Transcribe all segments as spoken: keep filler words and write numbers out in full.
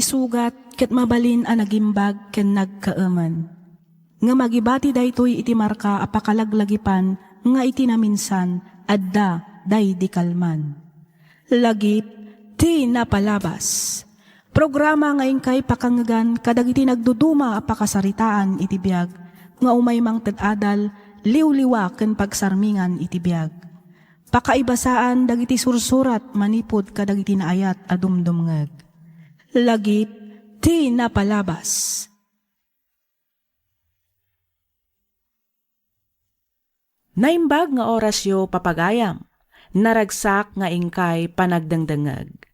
Sugat ket mabalin a nagimbag ken nagkaemen. Ngem agibati daytoy iti marka a pakalaglagipan nga iti naminsan, adda daydi kalman. Lagip ti napalabas. Programa nga inkay pakangngegan kadagiti nagduduma a pakasaritaan iti biag nga umay mangted adal, liwliwa ken pagsarmingan iti biag. Pakaibasaan dagiti sursurat manipud kadagiti naayat a dumdumngeg. Lagip ti napalabas. Naimbag nga orasyo, papagayam. Naragsak nga inkay panagdengdengngeg.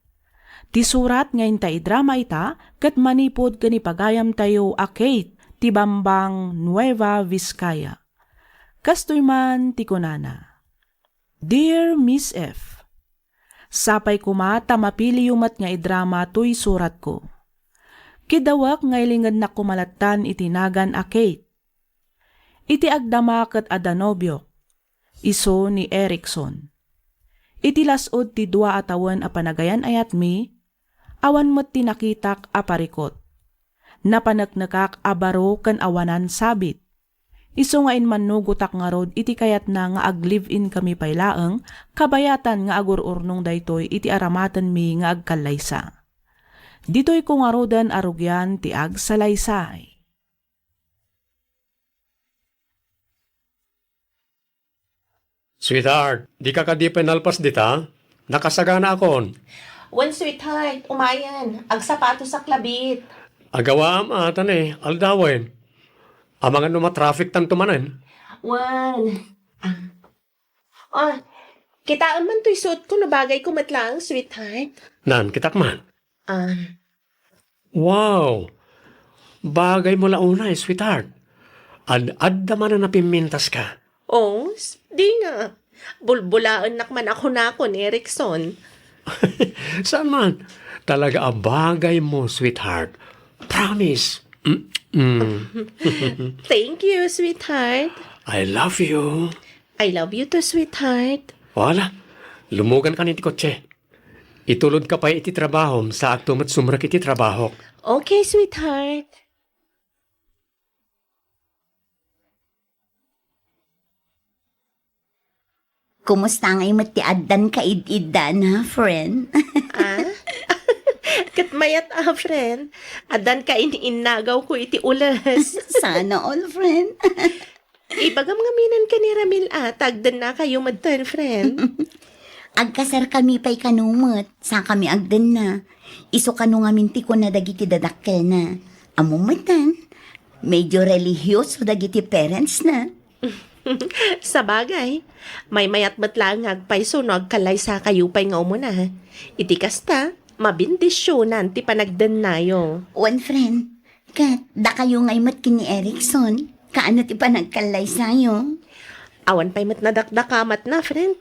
Ti surat nga inta idrama ita ket manipud ken ni pagayamtayo a Kate ti Bambang, Nueva Vizcaya. Kastoy man ti kunana, Dear Miss F, sapay koma ta mapiliyo met nga idrama toy suratko. Kiddawek nga ilingednak koma lattan iti nagan a Kate. Iti agdama ket adda nobiok, isu ni Erickson. Iti las-ud ti dua a tawen a panagayan-ayatmi, awan met ti nakitak a parikut. Napaneknekak a baro ken awanan sabit. Isu nga immannugotak ngarud iti kayatna nga ag-live-in kami pay laeng, kabayatan nga agur-urnong daytoy iti aramatenmi nga agkallaysa. Ditoyko ngaruden a rugian ti agsalaysay. Sweetheart, dika kadi pay nalpas dita? Nakasaganaakon. Wen, sweetheart, umayen. Agsapatosak labit. Agawaam ata ni aldawen. Amangan no matraffic tanto manen. Wen. Ah. Oh, kitaem man toy suotko no bagayko met laeng, sweetheart. Nan, kitak man. Ah. Wow! Bagaymo la unay, sweetheart. Ad-adda manen a pimmintaska. Oh, s-, di nga. Bulbulaennak man a kunakon, Erickson. Saan man? Talaga a bagaymo, sweetheart. Promise. Mm-mm. Thank you, sweetheart. I love you. I love you too, sweetheart. Wala. Lumugankan iti kotse. Itulodka pay iti trabahom, saakto met sumrek iti trabahok. Okay, sweetheart. Kumusta ngay met ti addan kaid-iddana, friend? Ah? Ket mayat a, friend. Addan kain-innagawko iti ules. Sana all, friend. Ibagam ngamin ken ni Ramil a, ta agdennakayo metten, friend. Agkasarkami pay kano met, sakami agdenna. Isu kano ngamin ti kuna dagiti dadakkelna. Ammom metten, medyo relihiyoso dagiti parentsna. Sabagay, maymayat met laeng nga agpayso no agkallaysakayo pay nga umuna. Iti kasta, mabendisionan ti panagdennayo. Wen, friend, ket dakayo ngay met ken ni Erickson, kaano ti panagkallaysayo? Awan pay met nadakdakamatna, friend.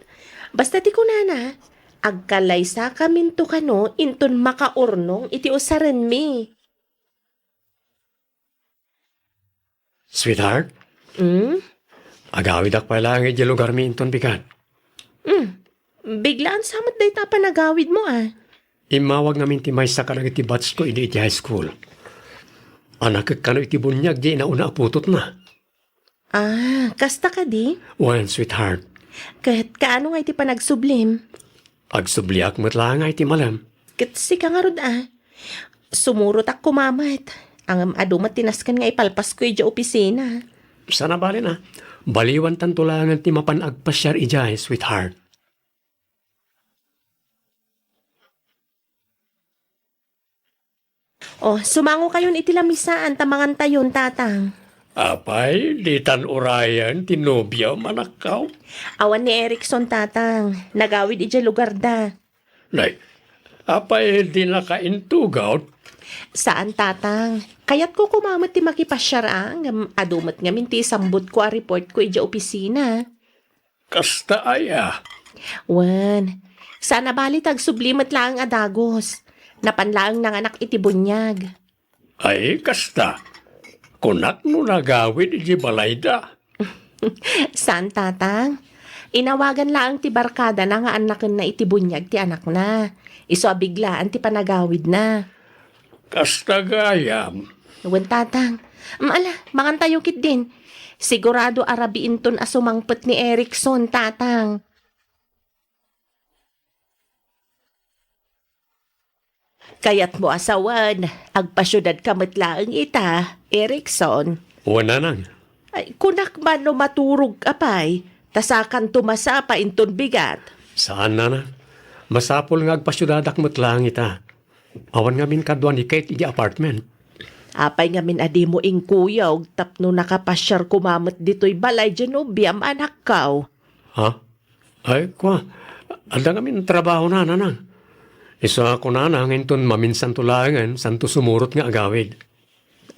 Basta ti kunana, agkallaysakaminto kano inton makaurnong iti usarenmi. Sweetheart? Hmm? Agawidak pay laeng idiay lugarmi inton bigat. Hmm. Biglaan sa met dayta a panagawidmo, ah. Immawag ngamin ti maysa kadagiti batchko idi idiay high school. Anakek kano iti buniag diay inauna a putotna. Ah, kasta kadi? Wen, sweetheart. Ket kaano nga iti panagsublim? Agsubliak met laeng nga iti malem. Ket sika ngarud, ah. Sumurotak koma met. Ngem adu met ti nasken nga ipalpasko idiay opisina. Saan a bale na. Baliwantanto laengen ti mapan agpasiar idiay, sweetheart. Oh, sumangokayon iti lamisaan ta mangantayon, Tatang. Apay, ditan urayen ti nobiam, anakko? Awan ni Erickson, Tatang. Nagawid idiay lugarda. Nay, apay, dinaka intugaw? Saan, Tatang. Kayatko koma met ti makipasiar, ah, ngem adu met ngamin ti isambutko a reportko idiay opisina. Kasta aya? Wen, saan a bale ta agsubli met laeng a dagus. Napan laeng nanganak iti buniag. Ay, kasta. Kunak no nagawid iti balayda. Saan, Tatang. Inawagan laeng ti barkadana nga annakenna iti buniag ti anakna. Isu a biglaan ti panagawidna. Kasta gayam. Wen, Tatang. Mm, ala, mangantayo ketdin. Sigurado a rabiinton a sumangpet ni Erickson, Tatang. Kayatmo a sawen, agpasiudadka met laeng ita, Erickson. Wen, Nanang. Ay, kunak man no maturogka pay, ta sakanto masapa inton bigat. Saan, Nanang. Masapul nga agpasiudadak met laeng ita. Awan ngamin kadua ni Kate iti apartment. Apay ngamin a dimo inkuyog tapno nakapasiar koma met ditoy balay diay nobiam, anakko? Ha? Ay, kua, adda ngamin trabahona, Nanang. Isu a kunana nga inton maminsanto laengen, saanto sumurot nga agawid.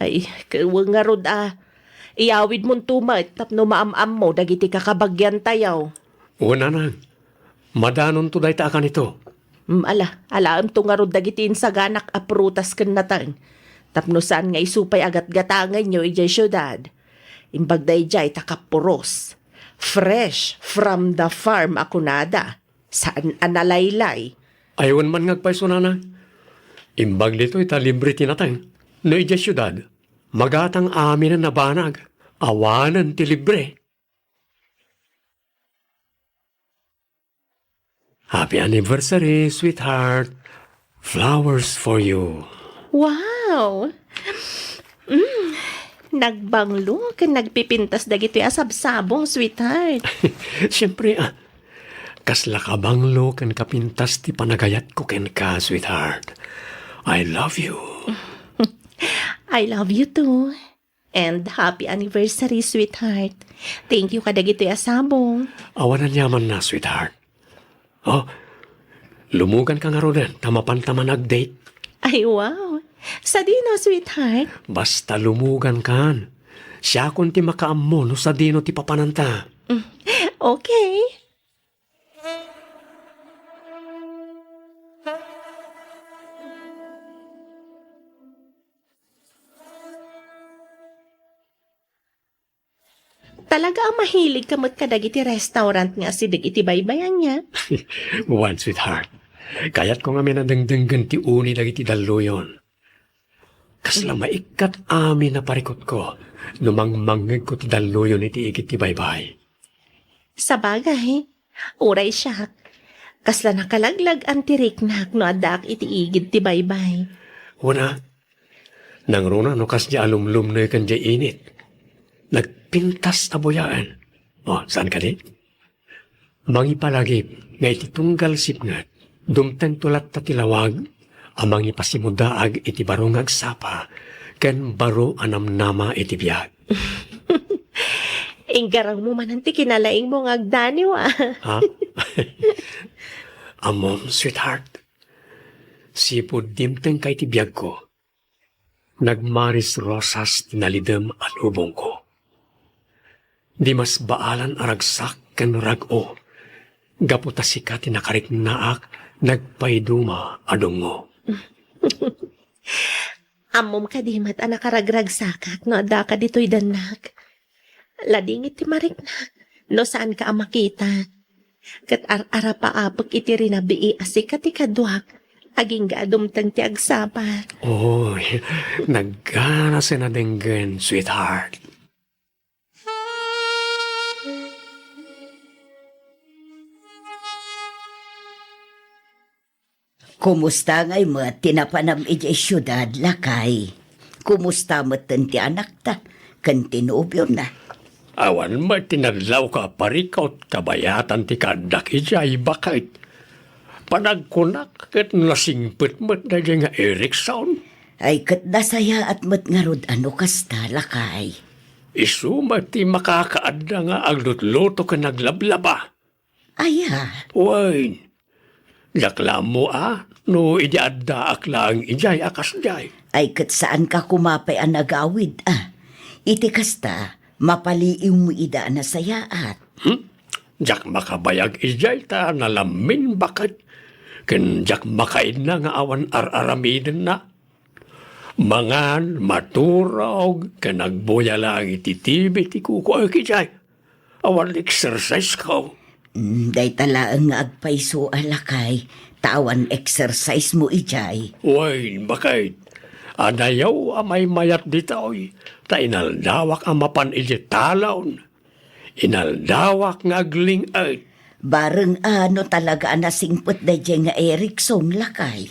Ay, kewe ngarud a. Iyawidmonto met tapno maam-ammo dagiti kakabagiantayo. Wen, Nanang. Madanonto dayta a kanito. Mm, ala, alaemto ngarud dagiti insaganak a prutas ken nateng. Tapno saan nga isu pay a gatgatangenyo idiay siudad. Imbag daydiay ta kapuros. Fresh from the farm a kunada. Saan a nalaylay. Ay, wen man nga agpayso, Nanang. Imbag ditoy ta libre ti nateng. No idiay siudad, magatang aminen a banag. Awanen ti libre. Happy anniversary, sweetheart. Flowers for you. Wow! Mm, nagbanglo ken nagpipintas dagitoy a sabsabong, sweetheart. Siyempre, ah, kasla kabanglo ken kapintas ti panagayatko kenka, sweetheart. I love you. I love you too. And happy anniversary, sweetheart. Thank you kadagitoy a sabong. Awan aniamanna, sweetheart. Oh, lumuganka ngaruden, ta mapanta man ag-date. Ay, wow. Sadino, sweetheart? Basta lumugankan. Siakon ti makaammo no sadino ti papananta. Mm, okay. Talaga a mahiligka met kadagiti restaurant nga asideg iti baybay, ania? Wen, sweetheart. Kayatko ngamin a dengdenggen ti uni dagiti dalluyon. Kasla maikkat amin a parikutko no mangmangngegko ti dalluyon iti igid ti baybay. Sabagay, uray siak, kasla nakalaglag-an ti riknak no addaak iti igid ti baybay. Wen a, nangruna no kasdiay a lumlumneken diay init. Nagpintas a buyaen. O, saan kadi? Mangipalagip nga iti tunggal sipnget, dumtengto latta ti lawag a mangipasimudaag iti baro nga agsapa ken baro a namnama iti biag. Inggarangmo manen ti kinalaingmo nga agdaniw, a. Ha? Ammom, sweetheart, sipud dimtengka iti biagko, nagmaris rosas ti nalidem a lubongko. Dimasbaalan a ragsak ken rag-o, gapu ta sika ti nakariknaak nagpaiduma a dungngo. Ammom kadi met a nakaragragsakak no addaka ditoy dennak? Ladingit ti mariknak no saanka a makita. Ket ar-arapaapek iti rinabii a sika ti kaduak, agingga a dumteng ti agsapa. Oy, nagganasen a denggen, sweetheart. Kumusta ngay met ti napanam idiay siudad, lakay? Kumusta metten ti anakta ken ti nobiona? Awan met ti nadlawko a parikut kabayatan ti kaaddak idiay, baket. Panagkunak ket nasingpet met daydiay nga Erickson. Ay, ket nasayaat met ngarud a no kasta, lakay. Isu met ti makakaadda nga aglutluto ken aglablaba. Aya? Wen, diak la ammo a no idi addaak laeng idiay a kasdiay. Ay, ket saanka koma pay a nagawid a. Iti kasta, mapaliiwmo ida a nasayaat. Hmm? Diak makabayag idiay ta nalamin, baket. Ken diak makainna nga awan ar-aramidenna. Mangan, maturog, ken agbuya laeng iti T V ti kukuak idiay. Awan exercise ko. Mm, dayta laeng nga agpayso a lakay, ta awan exercise mo idiay. Wen, baket. Adayo a maymayat ditoy, ta inaldawak a mapan idiay talon. Inaldawak nga agling-et. Bareng a no talaga a nasingpet daydiay nga Erickson, lakay.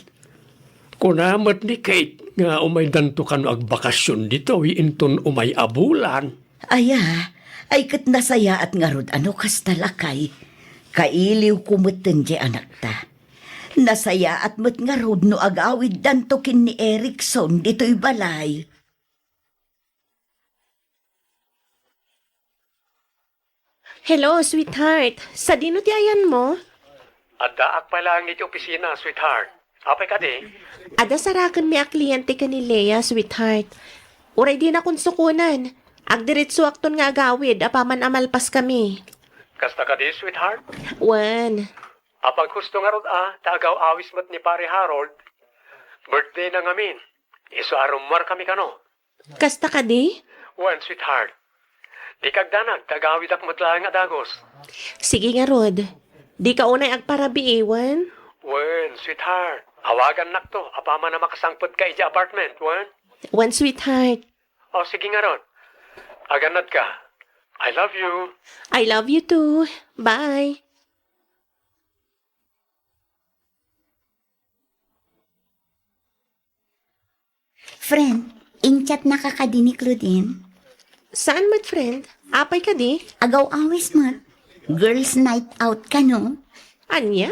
Kuna met ni Kate nga umaydanto kano agbakasyon ditoy inton umay a bulan. Aya, ay ket nasayaat ngarud a no kasta, lakay. Kailiwko metten diay anakta. Nasayaat met ngarud no agawiddanto ken ni Erickson ditoy balay. Hello, sweetheart. Sadino ti ayanmo? Addaak pay laeng iti opisina, sweetheart. Apay kadi? Adda sarakenmi a kliyente ken ni Lea, sweetheart. Uray dinakon sukonen, agdiretsoakton nga agawid apaman a malpaskami. Kasta kadi, sweetheart? Wen. Apaghusto ngarud a, ta agaw-awis met ni Pare Harold. Birthday na ngamin. Isu a rummuarkami kano. Kasta kadi? Wen, sweetheart. Dika agdanag, ta agawidak met laeng a dagus. Sige ngarud. Dika unay agparabii, wen? Wen, sweetheart. Awagannakto apaman a makasangpetka idiay apartment, wen? Wen, sweetheart. O, sige ngarud. Agannadka. I love you. I love you too. Bye. Friend, in-chatnaka kadi ni Claudine? Saan met, friend? Apay kadi? Agaw-awis met. Girls' night out kano? Ania?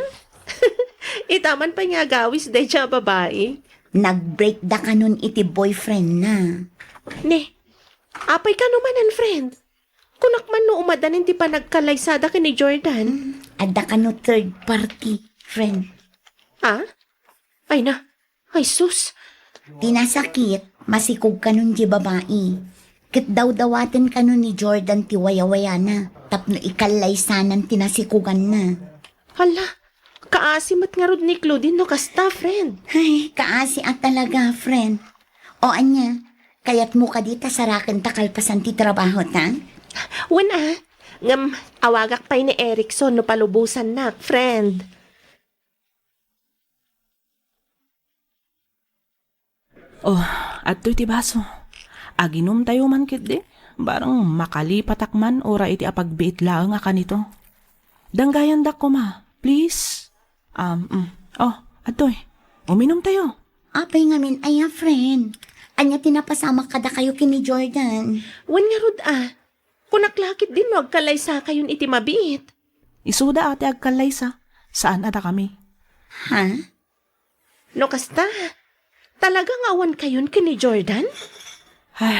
Ita man pay nga agawis daydiay a babai. Nag-break da kanon iti boyfriend na. Ne, apay kano manen, friend? Kunak man no umadanen ti panagkalaysada ken ni Jordan. Adda kano third party, friend. Ah? Ay na. Ay, sus. Ti nasakit, masikog kanon diay babai. Ket dawdawaten kano ni Jordan ti wayawayana tapno ikallaysanan ti nasikuganna. Hala, kaasi met ngarud ni Claudine no kasta, friend. Ay, kaasi a talaga, friend. O ania, kayatmo kadi ta sarakenta kalpasan ti trabahota? Wen a, ngem awagak pay ni Erickson no palubosannak, friend. Oh, adtoy ti baso. Aginumtayo man ketdi. Barang makalipatak man uray iti apagbiit laeng a kanito. Danggayandak koma, please. Um, mm. Oh, adtoy. Uminumtayo. Apay ngamin aya, friend? Ania ti napasamak kadakayo ken ni Jordan? Wen ngarud a. Kunak la ketdin no agkallaysakayon iti mabiit. Isuda a ti agkallaysa. Saan a dakami. Ha? No kasta, talaga nga awan kayon ken ni Jordan? Ay,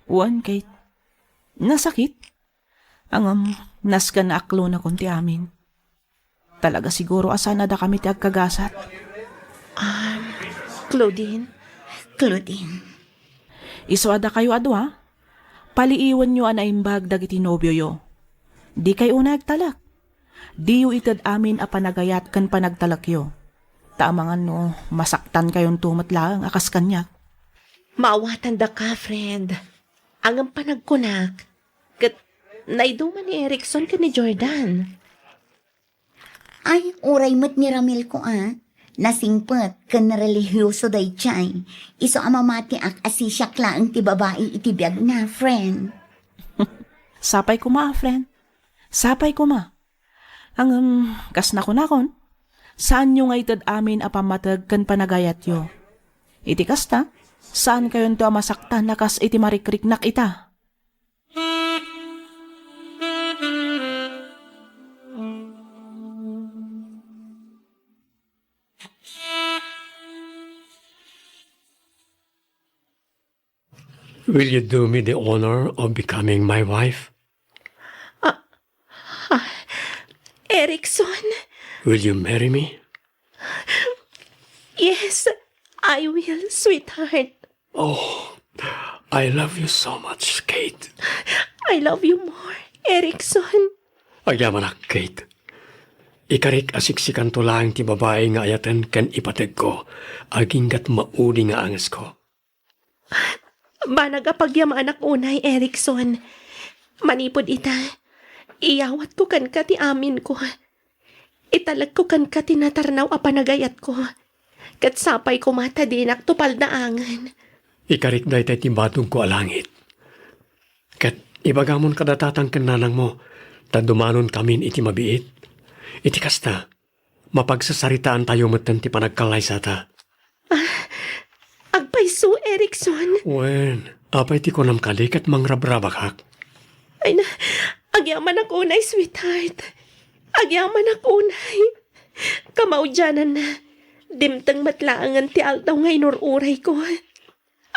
wen, Kate. Nasakit. Ngem, nasken a aklonakon ti amin. Talaga siguro a saan a dakami ti agkagasat. Um, Claudine? Claudine. Isu a dakayo a dua, paliiwenyo a naimbag dagiti nobioyo. Dikay unay agtalek. Diyo ited amin a panagayat ken panagtalekyo. Ta amangan no masaktankayonto met laeng a kas kaniak. Maawatandaka, friend. Ngem panagkunak, ket naiduma ni Erickson ken ni Jordan. Ay, uray met ni Ramil ko a. Nasingpet ken relihioso daydiay. Isu a mamatiak a sisiak laeng ti babai iti biagna, friend. Sapay koma a, friend. Sapay koma. Ngem, kas nakunakon, saanyo nga ited amin a pammateg ken panagayatyo. Iti kasta, saankayonto a masaktan a kas iti marikriknak ita. Will you do me the honor of becoming my wife? Ah, ah, Erickson? Will you marry me? Yes, I will, sweetheart. Oh, I love you so much, Kate. I love you more, Erickson. Agyamanak, Kate. Ikarik a siksikanto laeng ti babai nga ayaten ken ipategko, aginggat maudi nga angesko. Banag a pagyamanak unay, Erickson. Manipud ita, iyawatko kenka ti aminko. Italekko kenka ti natarnaw a panagayatko. Ket sapay koma ta dinak tupaldaangen. Ikarik dayta iti batogko a langit. Ket ibagamon kada tatang ken nanangmo, ta dumanonkamin iti mabiit. Iti kasta, mapagsasaritaantayo metten ti panagkallaysata. Ah, agpayso, Erickson. Wen, apay ti kunam kadi ket mangrabrabakak? Ay na, agyamanak unay, sweetheart. Agyamanak unay. Kamaudiananna, dimteng met laengen ti aldaw nga inur-urayko.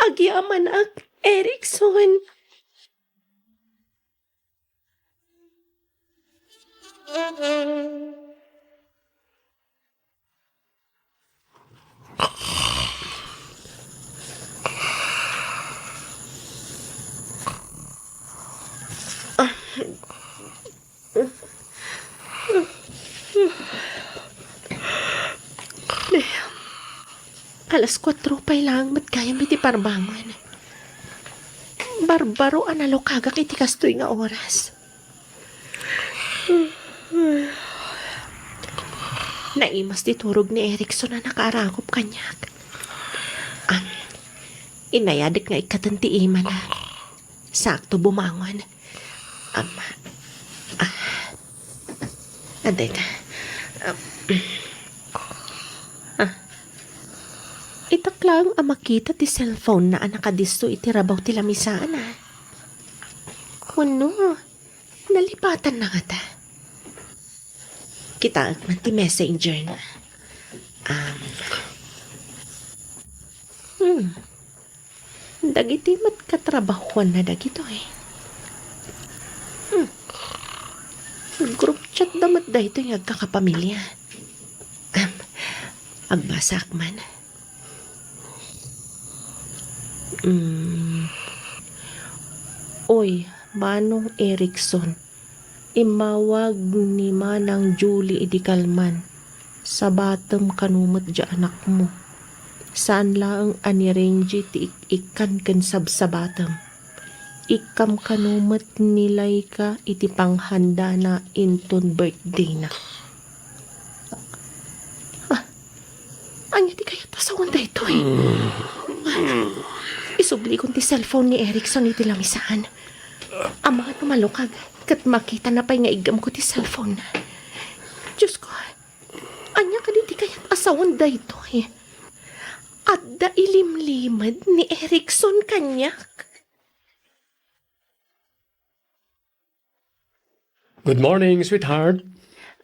Agyamanak, Erickson. Alas kuatro pay laeng met gayam iti parbangon. Barbaro a nalukagak iti kastoy nga oras. Naimas ti turog ni Erickson a nakaarakup kaniak. Am, inayadek nga ikkaten ti imana. Sakto bumangon. Am, ah, adda ita. Am, ah, itak laeng a makita ti cellphone na a nakadisso iti rabaw ti lamisaan, a. Wenno, nalipatanna ngata? Kitaek man ti messenger na. Am, hmm. Dagiti met katrabahoanna dagitoy. Hmm. Group chat da met daytoy nga agkakapamilya. Am, agbasaak man. Hmm. Oy, Manong Erickson. Immawag ni Manang Julie idi kalman. Sabatem kano met diay anakmo. Saan laeng a ni Renji ti ik-ikkan ken sabsabatem. Ikkam kano met ni Laika iti panghandana inton birthday-na. Ah, ania ti kayat a sawen daytoy? Isublikon ti cellphone ni Erickson iti lamisaan. Amangan no malukag, ket makitana pay nga iggamko ti cellphone-na. Diosko, ania kadi ti kayat a sawen daytoy? Adda ilimlimed ni Erickson kaniak? Good morning, sweetheart.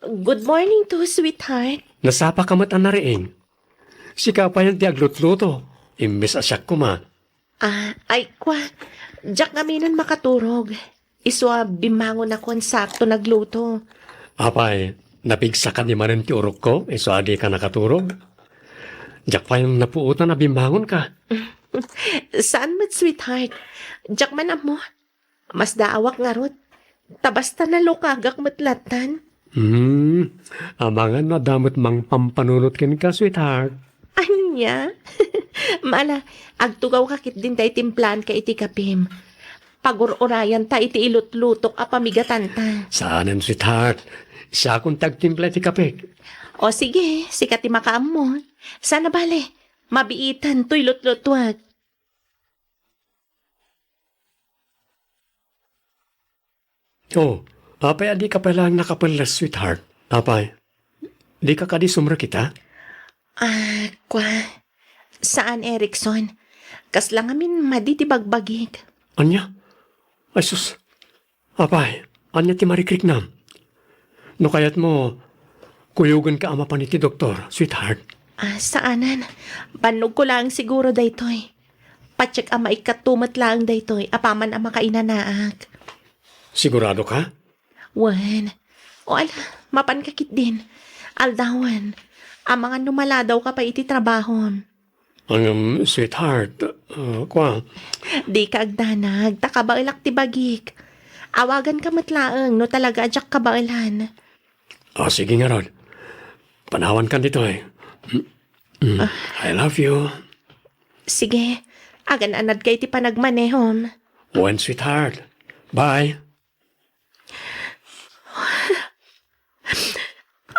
Good morning too, sweetheart. Nasapaka met a nariing. Sika payen ti aglutluto. Imbes a siak koma. Ah, ay, kua. Diak ngaminen makaturog. Isu a bimmangonakon sakto nagluto. Apay, napigsaka ni manen ti urokko, isu a dika nakaturog? Diak payen napuotan a bimmangonka. Saan met, sweetheart. Diak man ammo. Masdaawak ngarud. Ta basta nalukagak met lattan. Hmm, amangan no adda met mangpampanunot kenka, sweetheart. Ania? Mala, agtugawka ketdin ta itimplaanka iti kapim. Pagur-urayanta iti ilutlutok a pamigatanta. Saanen, sweetheart. Siakon ti agtimpla iti kapek. O sige, sika ti makaammo. Sana bale, mabiitan toy lutlutuek. Oh, apay a dika pay laeng nakapelles, sweetheart? Apay, dika kadi sumrekita? Ah, kua, saan, Erickson. Kasla ngamin madi ti bagbagik. Ania? Ay sus, apay, ania ti marikriknam? No kayatmo, kuyogenka a mapan iti doktor, sweetheart. Ah, saanen. Bannogko laeng siguro daytoy. Patiek a maikkatto met laeng daytoy apaman a makainanaak. Sigurado ka? Wen. O ala, mapanka ketdin. Aldawen. Amangan no maladawka pay iti trabahom. Ngem, sweetheart, ah, kua. Dika agdanag, ta kabaelak ti bagik. Awaganka met laeng no talaga a diak kabaelan. O, sige ngarud. Panawankan ditoy. Mm, mm. Ah. I love you. Sige, agan-anadka iti panagmanehom. Wen, sweetheart. Bye.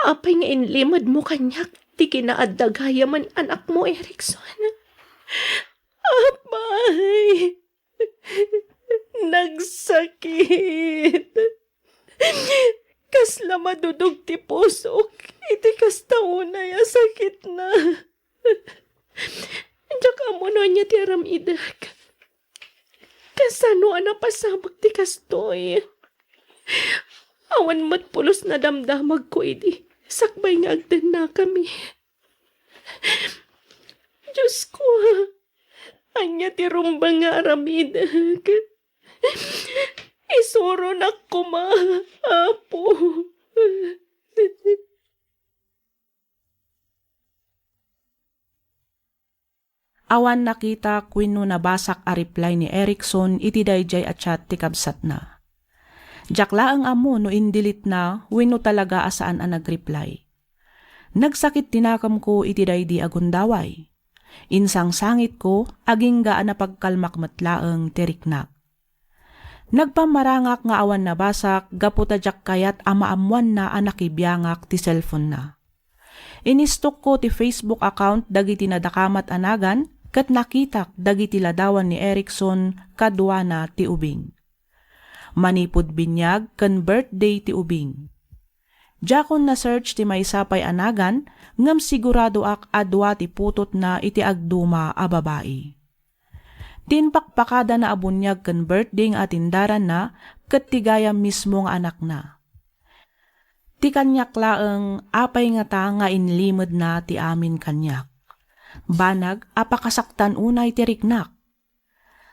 Apay nga inlimedmo kaniak, ti kinaadda gayam a anakmo, Erickson. Apay, nagsakit. Kasla madudog ti pusok iti kasta unay a sakitna. Diak ammo no ania ti aramidek. Kasano a napasamak ti kastoy? Awan met pulos nadamdamagko idi sakbay nga agdennakami. Diosko, ania ti rumbeng nga aramidek? Isuronak koma, Apo. Awan nakitak wenno nabasak a reply ni Erickson iti daydiay a chat ti kabsatna. Diak laeng ammo no indelete-na wenno talaga a saan a nag-reply. Nagsakit ti nakemko iti daydi a gundaway. Insangsangitko, agingga a napagkalmak met laeng ti riknak. Nagpammarangak nga awan nabasak gapu ta diak kayat a maammoanna a nakibiangak ti cellphone-na. Inistokko ti Facebook account dagiti nadakamat a nagan ket nakitak dagiti ladawan ni Erickson kaduana ti ubing. Manipud binyag ken birthday ti ubing. Diakon na-search ti maysa pay a nagan ngem siguradoak a dua ti putotna iti agduma a babai. Ti impakpakadana a buniag ken birthday nga atindaranna ket ti gayam mismo nga anakna. Ti kaniak laeng, apay ngata nga inlimedna ti amin kaniak? Banag a pakasaktan unay ti riknak.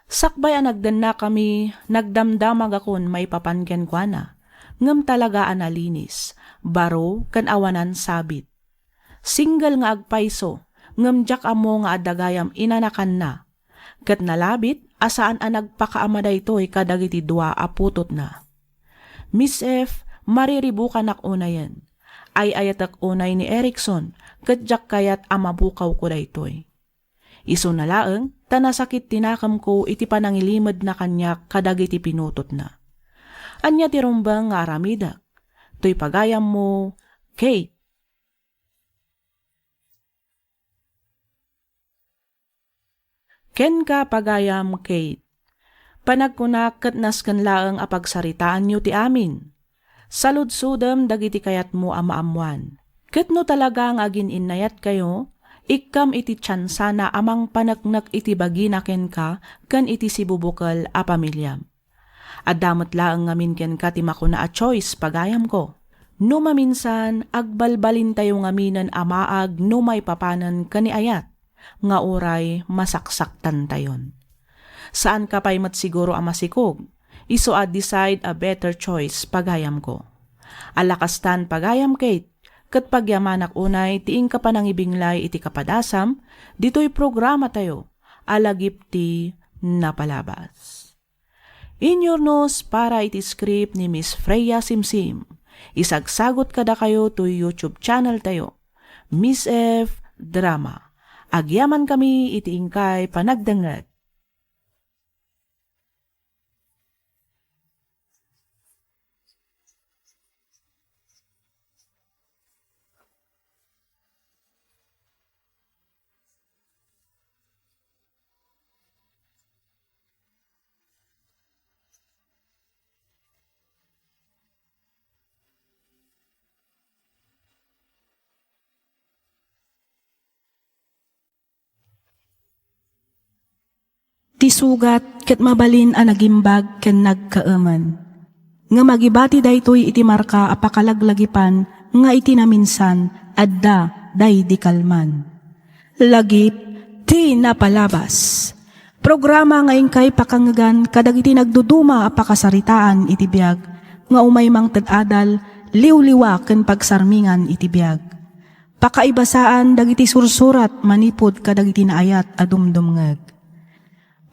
Sakbay a nagdennakami, nagdamdamagakon maipapan kenkuana, ngem talaga a nalinis, baro ken awanan sabit. Single nga agpayso, ngem diak ammo nga adda gayam inanakanna, ket nalabit a saan a nagpakaama daytoy kadagiti dua a putotna. Miss F, mariribukanak unayen. Ay-ayatek unay ni Erickson, ket diak kayat a mabukawko daytoy. Isuna laeng ta nasakit ti nakemko iti panangilimedna kaniak kadagiti pinutotna. Ania ti rumbeng nga aramidek? Toy pagayammo, Kate. Kenka, pagayam, Kate. Panagkunak ket nasken laeng a pagsaritaanyo ti amin. Saludsodem dagiti kayatmo a maammoan. Ket no talaga nga agin-innayatkayo, ikkam iti tiansana a mangpaneknek iti bagina kenka ken iti sibubukel a pamiliam. Adda met laeng ngamin kenka ti makuna a choice, pagayamko. No maminsan, agbalbalintayo ngaminen a maag no maipapanen ken ni ayat nga uray masaksaktantayon. Saanka pay met siguro a masikog, isu a decide a better choice, pagayamko. Ala kastan, pagayam Kate, ket pagyamanak unay ti inka panangibinglay iti kapadasam ditoy programatayo a Lagip ti Napalabas. Inyurnos para iti script ni Miss Freya Simsim. Isagsagut kadakayo toy YouTube channel tayo, Miss F Drama. Agyamankami iti inkay panagdengngeg. Ti sugat ket mabalin a nagimbag ken nagkaemen. Ngem agibati daytoy iti marka a pakalaglagipan nga iti naminsan, adda daydi kalman. Lagip ti Napalabas. Programa nga inkay pakangngegan kadagiti nagduduma a pakasaritaan iti biag, nga umay mangted adal, liwliwa ken pagsarmingan iti biag. Pakaibasaan dagiti sursurat manipud kadagiti naayat a dumdumngeg.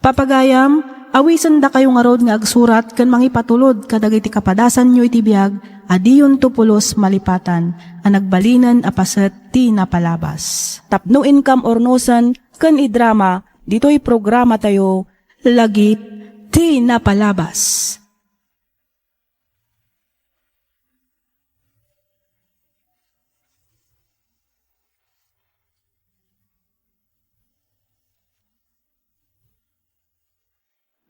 Papagayam, awisendakayo ngarud nga agsurat ken mangipatulod kadagiti kapadasanyo iti biag a diyonto pulos malipatan a nagbalinen a paset ti napalabas. Tapno inkam urnosen ken idrama ditoy programatayo, Lagip ti Napalabas.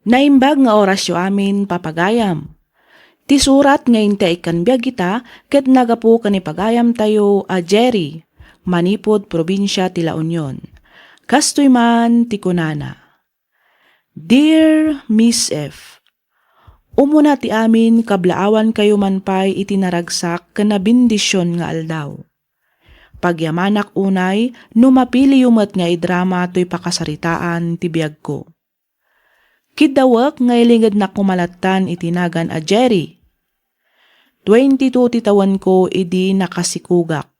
Naimbag nga orasyo amin, papagayam. Ti surat nga inti ikkan biag ita ket nagapu ken ni pagayamtayo a Jerry, manipud probinsia ti La Union. Kastoy man ti kunana, "Dear Miss F, umuna ti amin, kablaawankayo man pay iti naragsak ken nabendision nga aldaw. Pagyamanak unay no mapiliyo met nga idrama toy pakasaritaan ti biagko. Kiddawek nga ilingednak koma lattan iti nagan a Jerry. Twenty-two ti tawenko idi nakasikugak.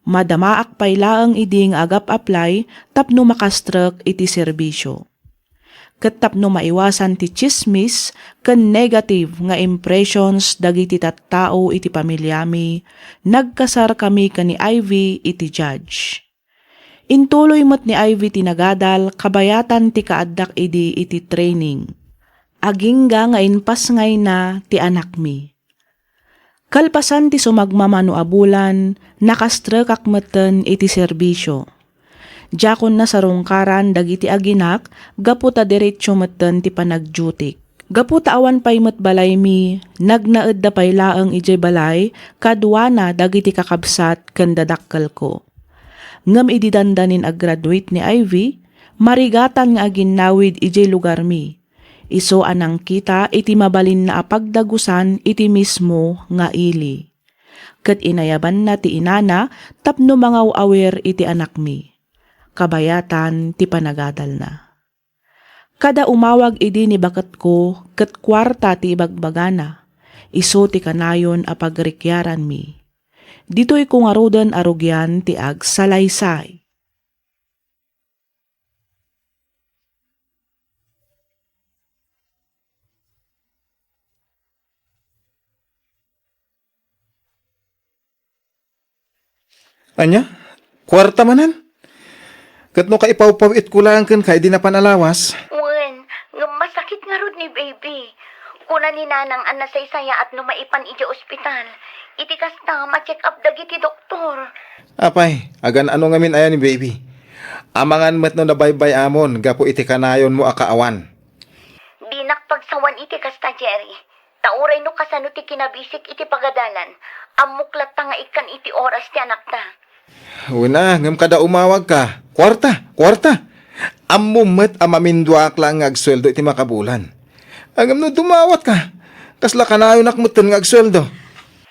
Madamaak pay laeng idi nga agap-apply tapno makastrek iti serbisyo. Ket tapno maiwasan ti tsismis ken negative nga impressions dagiti tattao iti pamiliami, nagkasarkami ken ni Ivy iti judge. Intuloy met ni Ivy ti nagadal kabayatan ti kaaddak idi iti training. Agingga nga impasngayna ti anakmi. Kalpasan ti sumagmamano a bulan, nakastrekak metten iti serbisio. Diakon nasarungkaran dagiti aginak gapu ta derecho metten ti panagdutik. Gapu ta awan pay met balaymi, nagnaedda pay laeng idiay balay kaduana dagiti kakabsat ken dadakkelko. Ngem idi dandanin a-graduate ni Ivy, marigatan nga aginnawid idiay lugarmi. Isu a nangkita iti mabalinna a pagdagusan iti mismo nga ili. Ket inayabanna ti inana tapno mangaw-awir iti anakmi. Kabayatan ti panagadalna. Kada umawag idi ni baketko ket kuarta ti ibagbagana, isu ti kanayon a pagrikiaranmi. Ditoyko ngaruden a rugian ti agsalaysay. Ania? Kuarta manen? Ket no kaipawpaw-itko laeng kenka idi napan a lawas? Wen, ngem masakit ngarud ni baby. Kuna ni nanang a nasaysayaat no maipan idiay ospital. Iti kasta, ma-check up dagiti doktor. Apay, agan-ano ngamin aya ni baby? Amangan met no nabaybay-amon gapu iti kanayonmo a kaawan. Dinak pagsawan iti kasta, Jerry. Ta uray no kasano ti kinabisik iti pagadalan, ammok latta nga ikkan iti oras ti anakta. Wen a, ngem kada umawagka, kuarta, kuarta. Ammom met a maminduaak laeng nga agsueldo iti makabulan. Ngem no dumawatka, kasla kanayonak metten nga agsueldo?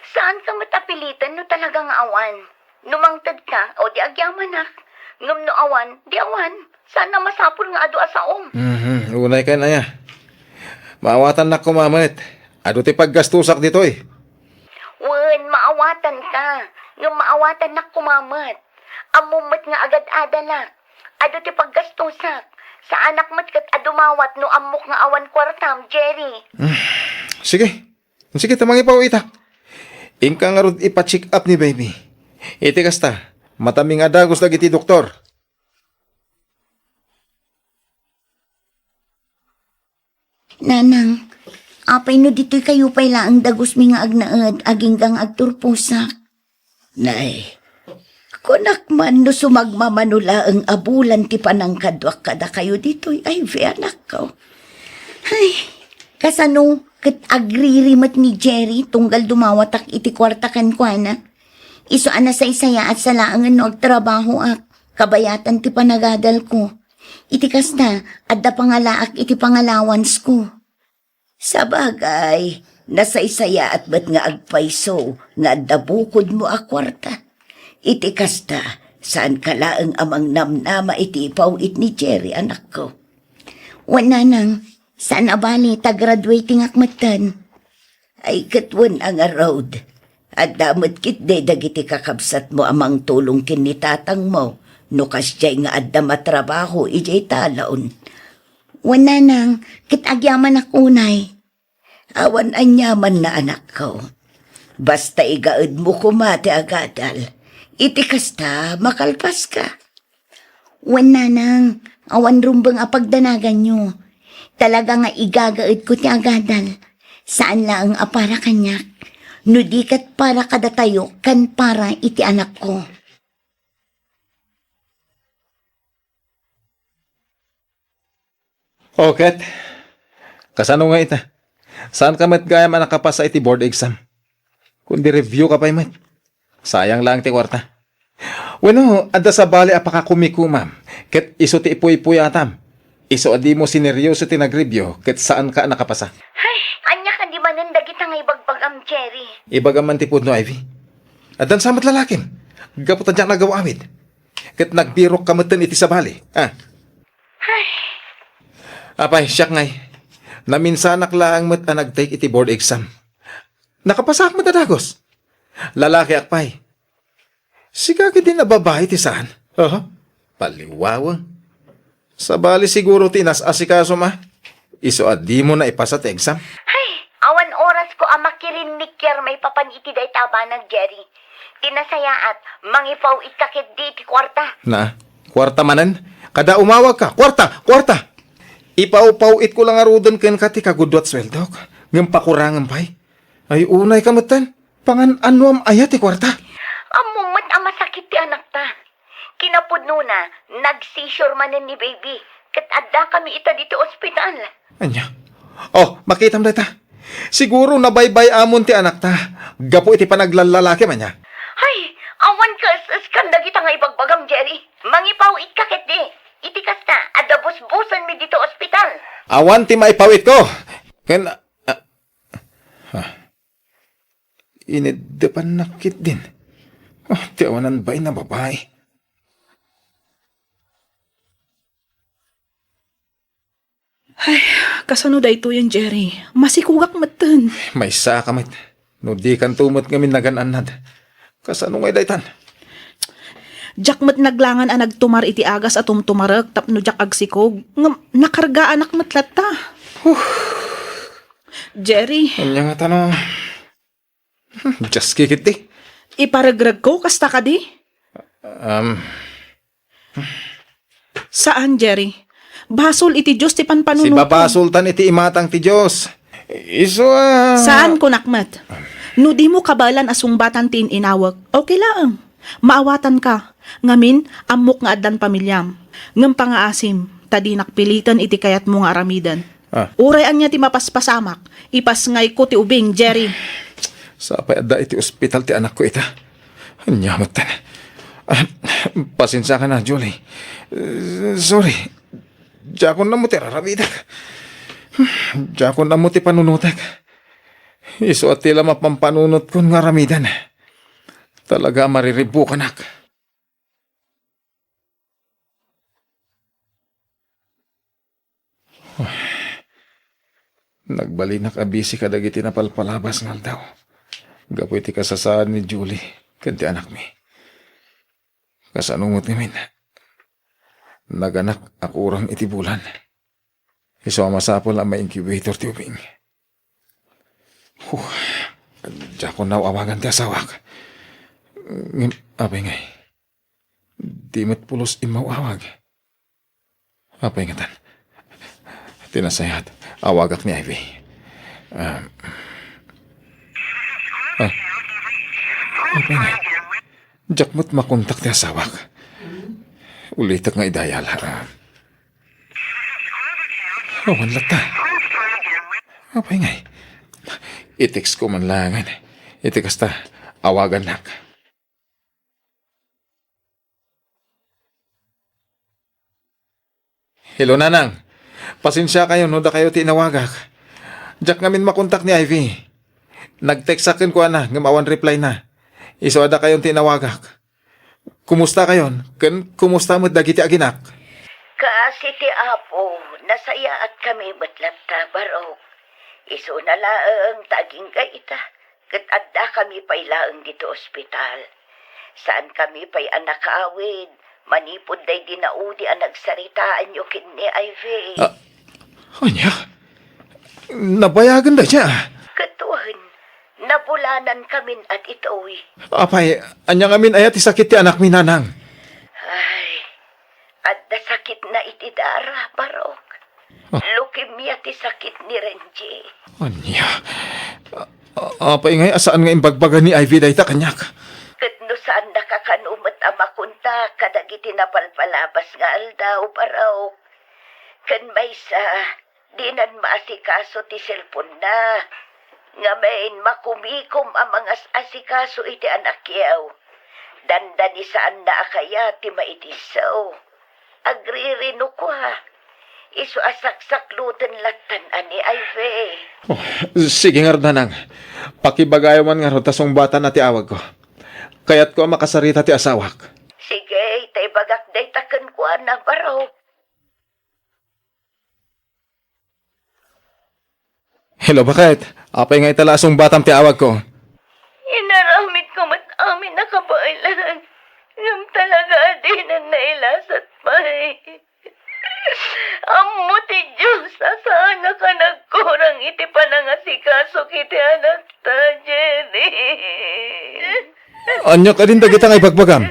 Saanka met a piliten no talaga nga awan. No mangtedka, o di agyamanak. Ngem no awan, di awan. Saan a masapul nga adu a saom. Mhm, unay ken aya. Maawatannak koma met. Adu ti paggastusak ditoy. Wen, maawatanka. Ngem maawatannak koma met. Ammom met nga agad-adalak. Adu ti paggastusak. Saanak met ket a dumawat no ammok nga awan kuartam, Jerry. Hmm. Sige. Sige, ta mangipaw-itak. Inka ngarud ipa-check up ni baby. Iti kasta, matami nga dagus dagiti doktor. Nanang, apay no ditoy kayo pay laeng dagusmi nga agnaed, agingga nga agturposak? Nay, kunak man no sumagmamano laeng a bulan ti panangkaduak kadakayo ditoy, Ivy, anakko. Ay, kasano ket agriri met ni Jerry tunggal dumawatak iti kuarta kenkuana? Isu a nasaysayaat sa laengen no agtrabahoak, kabayatan ti panagadalko. Iti kasta, adda pangalaak iti pangalawansko. Sabagay, nasaysayaat met nga agpayso nga adda bukodmo a kuarta. Iti kasta, saanka laeng a mangnamnama iti ipaw-it ni Jerry, anakko. Wen, nanang, saan a bali ta graduatingak metten. Ay, ket wen a ngarud, adda met ketdi dagiti kakabsatmo a mangtulong ken ni tatangmo no kasdiay nga adda matrabaho idiay talaon. Wen, nanang, ket agyamanak unay. Awan aniamanna, anakko. Basta igaedmo koma ti agadal. Iti kasta, makalpaska. Wen, nanang, awan rumbeng a pagdanaganyo. Talaga nga igagaedko ti agadal. Saan laeng a para kaniak. No di ket para kadatayo ken para iti anakko. O ket, Kasano nga ita? Saanka met gayam a nakapasa iti board exam? Kundi review ka pay met. Sayang laeng ti kuarta. Wenno, adda sabali a pakakumikumam, ket isu ti ipuypuyatam. Isu a dimo sineryoso ti nag-review, ket saanka a nakapasa. Ay, ania kadi manen dagita nga ibagbagam, Jerry? Ibagam man ti pudno, Ivy. Addan sa met lalakim. Gapu ta diak nagaw-awid. Ket nagbirokka metten iti sabali. Ah. Ay. Apay, siak ngay. Naminsanak laeng met a nag-take iti board exam. Nakapasaak met a dagus. Lalakiak pay. Sika ketdin a babai ti saan? Aha. Paliwawa. Sabali siguro ti inas-asikasom a. Isu a dimo naipasa ti exam. Ay, awan orasko a makirinnikiar maipapan iti dayta a banag, Jerry. Ti nasayaat, mangipaw-itka ketdi iti kuarta. Na, kuarta manen? Kada umawagka, kuarta, kuarta! Ipawpaw-itko la ngaruden kenka ti kagudua ti sueldok. Ngem pakurangem pay. Ay, unayka metten. Pangan-anuam aya ti kuarta? Ammom met a masakit ti anakta. Kinapudnona, nag-seizure manen ni baby, ket addakami ita ditoy ospital. Ania? Oh, makitam dayta. Siguro nabaybay-amon ti anakta gapu iti panaglallalaki man ania. Ay, awan kas-, kas-, kan dagita nga ibagbagam, Jerry. Mangipaw-itka ketdi. Iti kasta, adda busbusenmi ditoy ospital. Awan ti maipaw-itko. Ken, ah, ah. Iniddepannak ketdin. Oh, ti awanan bain a babai. Ay, kasano daytoyen, Jerry? Masikogak metten. Maysa ka met. No dikanto met ngamin nagan-annad. Kasano ngay daytan? Diak met naglangan a nagtumar iti agas a tumtumarek tapno diak agsikog. Ngem nakargaanak met latta. Huh. Jerry. Ania nga tano? Hmm, just kikit di. Iparegregko, kasta kadi? Um. Saan, Jerry. Basol iti Dios ti panpanunotam. Sibabasoltan iti imatang ti Dios. Isu a... Saan, kunak met. No dimo kabaelan a sungbatan ti in-inawek, okay laeng. Maawatanka. Ngamin, ammok nga addan pamiliam. Ngem pangaasim, ta dinak piliten iti kayatmo nga aramiden. Ah. Uray ania ti mapaspasamak, ipasngayko ti ubing, Jerry. Sapay adda iti ospital ti anakko ita. Ania metten. Ah, pasensiaka na, Julie. Eh, sorry. Diakon ammo ti raramidek. Diakon ammo ti panunotek. Isu a ti la mapampanunotko nga aramiden. Talaga a mariribbukanak. Nagbalinak a busy kadagiti napalpalabas nga aldaw gapu iti kasasaan ni Julie ken ti anakmi. Kasano met ngamin? Naganak a kurang iti bulan. Isu a masapul a ma-incubator ti ubing. Huh. Diakon aw-awagan ti asawak. Ngem, apay ngay? Di met pulos immaw-awag. Apay ngatan? Ti nasayaat, awagak ni Ivy. Ah. Ah. Apay ngay? Diak met makontak ti asawak. Ulitek nga idayal. Ah. Awan latta. Apay ngay? I-text ko man laengen. Iti kasta, awagannak. Hello, Nanang. Pasensiakayo no dakayo ti inawagak. Diak ngamin makontak ni Ivy. Nag-text-ak kenkuana ngem awan reply na. Isu a dakayon ti inawagak. Kumustakayon? Ken kumusta met dagiti aginak? Kaasi ti Apo, nasayaatkami met latta, Barok. Isuna laeng ta agingga ita, ket addakami pay laeng ditoy ospital. Saankami pay a nakaawid manipud daydi naudi a nagsaritaanyo ken ni Ivy. Ah, ania? Nabayagen dayta? Ket wen, nabulanankamin a ditoy. Apay, ania ngamin aya ti sakit ti anakmi, Nanang? Ay, adda sakitna iti dara, Barok. Ah. Leukemia ti sakit ni Renji. Ania? A-, a-, apay ngay a saan nga imbagbaga ni Ivy dayta kaniak? Ket no saannaka kano met a makontak kadagiti napalpalabas nga aldaw, Barok. Ken maysa, Dinan maasikaso ti cellphone-na. Ngamin, makumikom a mangas-asikaso iti anakyo. Dandani saanna a kayat ti maidisso. Agririno kua. Isu a saksakloten lattan a ni Ivy. Oh, sige ngarud, nanang. Pakibagayo man ngarud ta sungbatanna ti awagko. Kayatko a makasarita ti asawak. Sige, ta ibagak dayta kenkuana, barok. Hello, baket? Apay nga ita la a sungbatam ti awagko? Inaramidko met amin a kabaelan. Ngem talaga a dinen nailasat pay. Ammo ti Dios a saannak a nagkurang iti panangasikasok iti anakta, Jenny. Ania kadin dagita nga ibagbagam?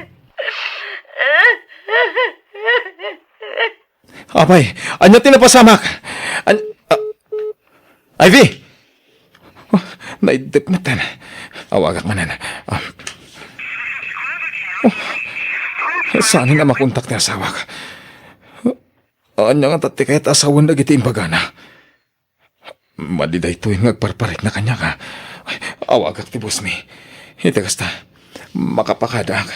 Apay, ania ti napasamak? An-, ah, Ivy! Oh, naiddep metten. Awagak manen. Ah. Oh, saan a makontak ti asawak? Ania ngata ti kayat a sawen dagiti imbagana? Madi daytoy nga agparparikna kaniak. Ay, awagak ti boss mi. Iti kasta, makapakadak.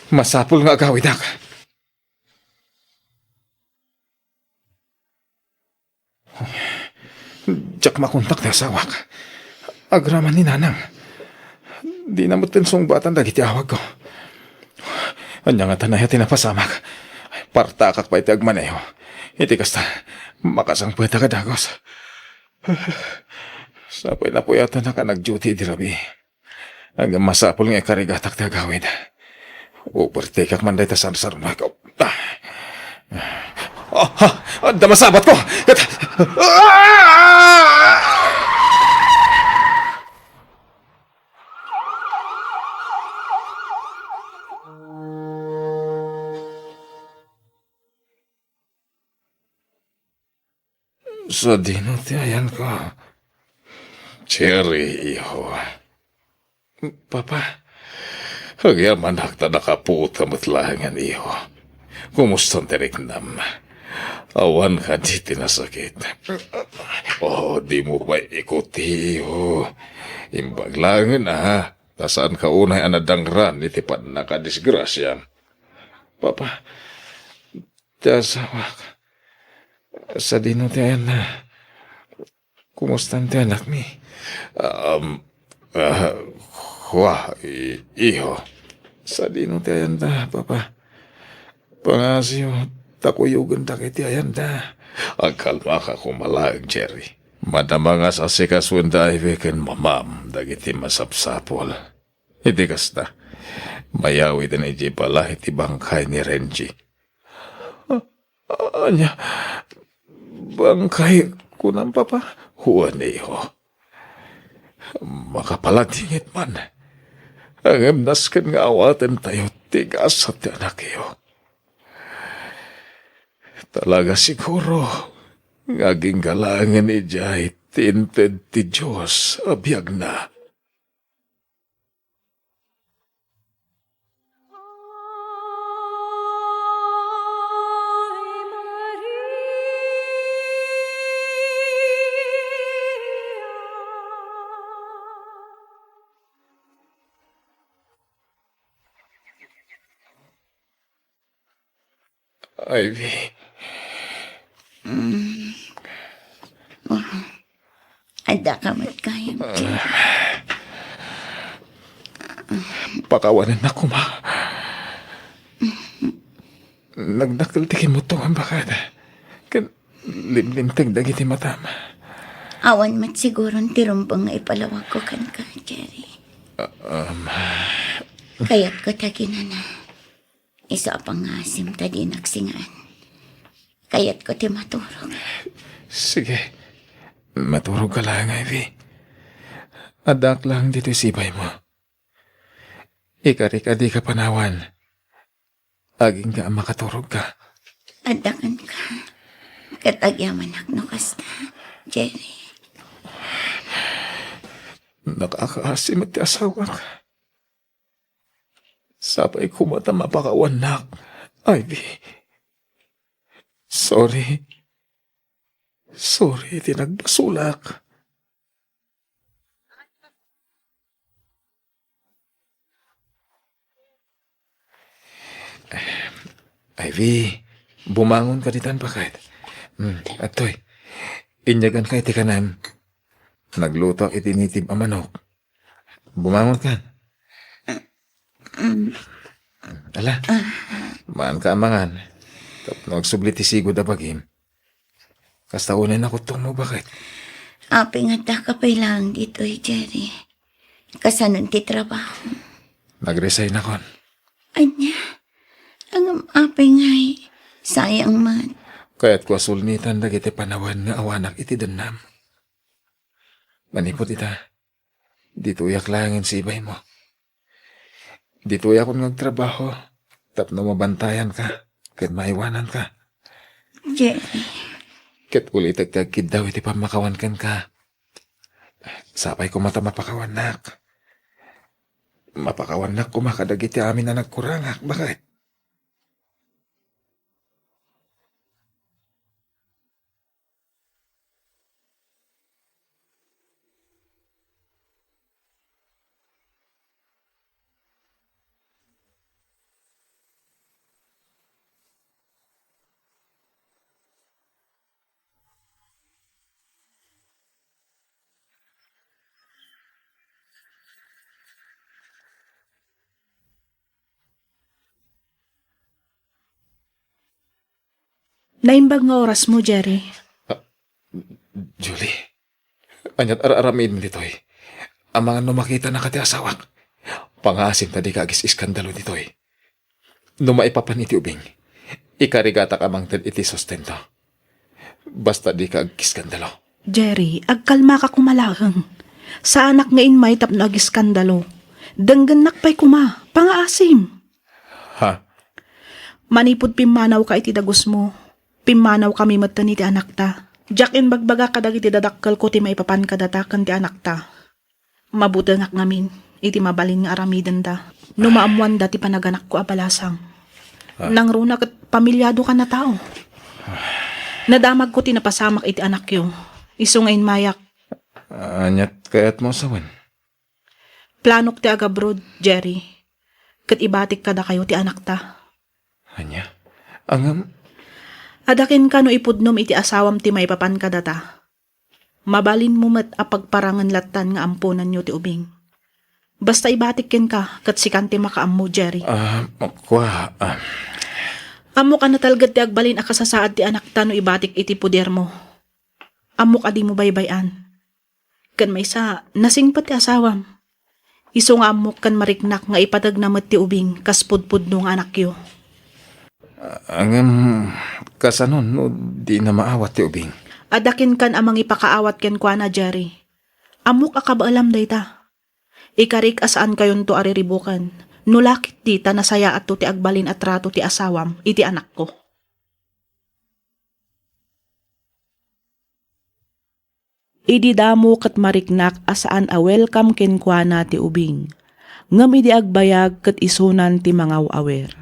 Masapul nga agawidak. Diak makontak ti asawak. Agraman ni nanang. Dina metten sungbatan dagiti awagko. Ania ngata aya ti napasamak? Partakak pay ti agmaneho. Iti kasta, makasangpetak a dagus. Sapay napuyatanak a nag-duty idi rabii. Ngem masapul nga ikarigatak ti agawid. Overtake-ak man dayta sarsarnoek. Ah! Ah! Ah! Adda masabatko! Ket, ah! Sadino ti ayanko? Cherry, iho. Papa, agyamanak ta nakapuot ka met laengen, iho. Kumustan ti riknam? Awan kadi ti nasakit? Oh, dimo pay ikuti, iho. Imbag laengen, a, ta saanka unay a nadangran iti pannakadisgrasiam. Papa, ti asawak, sadino ti ayanna? Kumustan ti anakmi? Um, ah, wa, i-, iho. Sadino ti ayanda, Papa? Pangasiyo, ta kuyogendak iti ayanda. Agkalmaka koma laeng, Jerry. Madama nga sasikasoen da Ivy ken mamam dagiti masapsapul. Iti kasta, mayawiden idiay balay ti bangkay ni Renji. A-, ania? Bangkay, kunam, Papa? Wen, iho. Makapaladingit man. Ngem nasken nga awatentayo ti gasat ti anakyo. Talaga siguro nga agingga laengen idiay ti inted ti Dios a biagna. Ivy. Mm. Oh. Adda ka met gayam, Jerry. Pakawanennak koma. Nagdakkel ti kimmutto nga bakada. Ken limlimteg dagiti matam. Awan met siguron ti rumbeng nga ipalawagko kenka, Jerry. Ah, um. Kayatko ti aginana. Isu a pangasim ta dinak singaan. Kayatko ti maturog. Sige. Maturog ka laeng, Ivy. Addaak laeng ditoy sibaymo. Ikarik a dika panawan. Agingga a makaturogka. Adda kenka. Ket agyamanak no kasta, Jerry. Nakakaasi met ti asawak. Sapay koma ta mapakawannak, Ivy. Sorry. Sorry iti nagbasolak. Ivy, bumangon ka ditan, baket. Hmm, adtoy. Inyagan ka iti kanem. Nagluto iti nitib a manok. Bumangon ka. Mm. Ala, maan ka amangan. Tapno agsubli ti sigud a bagim. Kasta unay nakutongmo, baket? Apay nga addaka pay laeng ditoy, Jerry? Kasanon ti trabaho? Nag-resign akon. Ania? Ngem apay ngay? Sayang man. Kayatko a sulnitan dagiti panawen nga awanak iti dennam. Manipud ita, ditoyak laengen sa ibaymo. Ditoyakon nga agtrabaho tapno mabantayanka ket maiwananka. Jerry. Ket ulitek ti agkiddaw iti pammakawan kenka. Sapay koma ta mapakawannak. Mapakawannak koma kadagiti amin a nagkurangak, baket. Naimbag nga orasmo, Jerry. Ah, Julie, aniat ar-aramidmi ditoy? Amangan no makitanaka ti asawak. Pangaasim ta dika agis-iskandalo ditoy. No maipapan iti ubing, ikarigatak a mangted iti sustento. Basta dika agiskandalo. Jerry, agkalmaka koma laeng. Saanak nga immay tapno agiskandalo. Denggennak pay koma, pangaasim. Ha? Manipud pimmanawka iti dagusmo, pimmanawkami metten iti anakta. Diak imbagbaga kadagiti dadakkelko ti maipapan kadata ken ti anakta. Mabutengak ngamin iti mabalin nga aramidenda no maammoanda ti panaganakko a balasang. Ah. Nangruna ket pamiliadokan a tao. Nadamagko ti napasamak iti anakyo. Isu nga immayak. Aniat kayatmo a sawen? Planok ti agabroad, Jerry. Ket ibatik kadakayo ti anakta. Ania? Ngem? Adda kenka no ipudnom iti asawam ti maipapan kadata. Mabalinmo met a pagparangen lattan nga amponanyo ti ubing. Basta ibatik kenka ket sikan ti makaammo, Jerry. Ah, kua, ah. Ammok a natalged ti agbalin a kasasaad ti anakta no ibatik iti podermo. Ammok a dimo baybay-an. Ken maysa, nasingpet ti asawam. Isu nga ammok ken mariknak nga ipategna met ti ubing kas pudpudno nga anakyo. Ah, ngem, kasano no dina maawat ti ubing? Adda kenkan a mangipakaawat kenkuana, Jerry. Ammok a kabaelam dayta. Ikarik a saankayonto a riribuken. No la ketdi ta nasayaatto ti agbalin a trato ti asawam iti anakko. Idi damo ket mariknak a saan a welcome kenkuana ti ubing, ngem idi agbayag ket isunan ti mangaw-awer.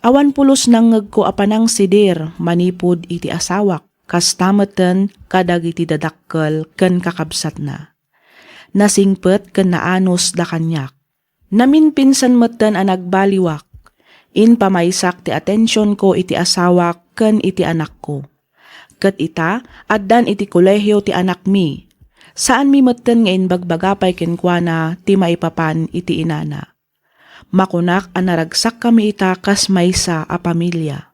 Awan pulos nangngegko a panangsidir manipud iti asawak, kasta metten kadagiti dadakkel ken kakabsatna. Nasingpet ken naanusda kaniak. Naminpinsan metten a nagbaliwak. Impamaysak ti atensionko iti asawak ken iti anakko. Ket ita, addan iti kolehio ti anakmi. Saanmi metten nga imbagbaga pay kenkuana ti maipapan iti inana. Makunak a naragsakkami ita kas maysa a pamilia.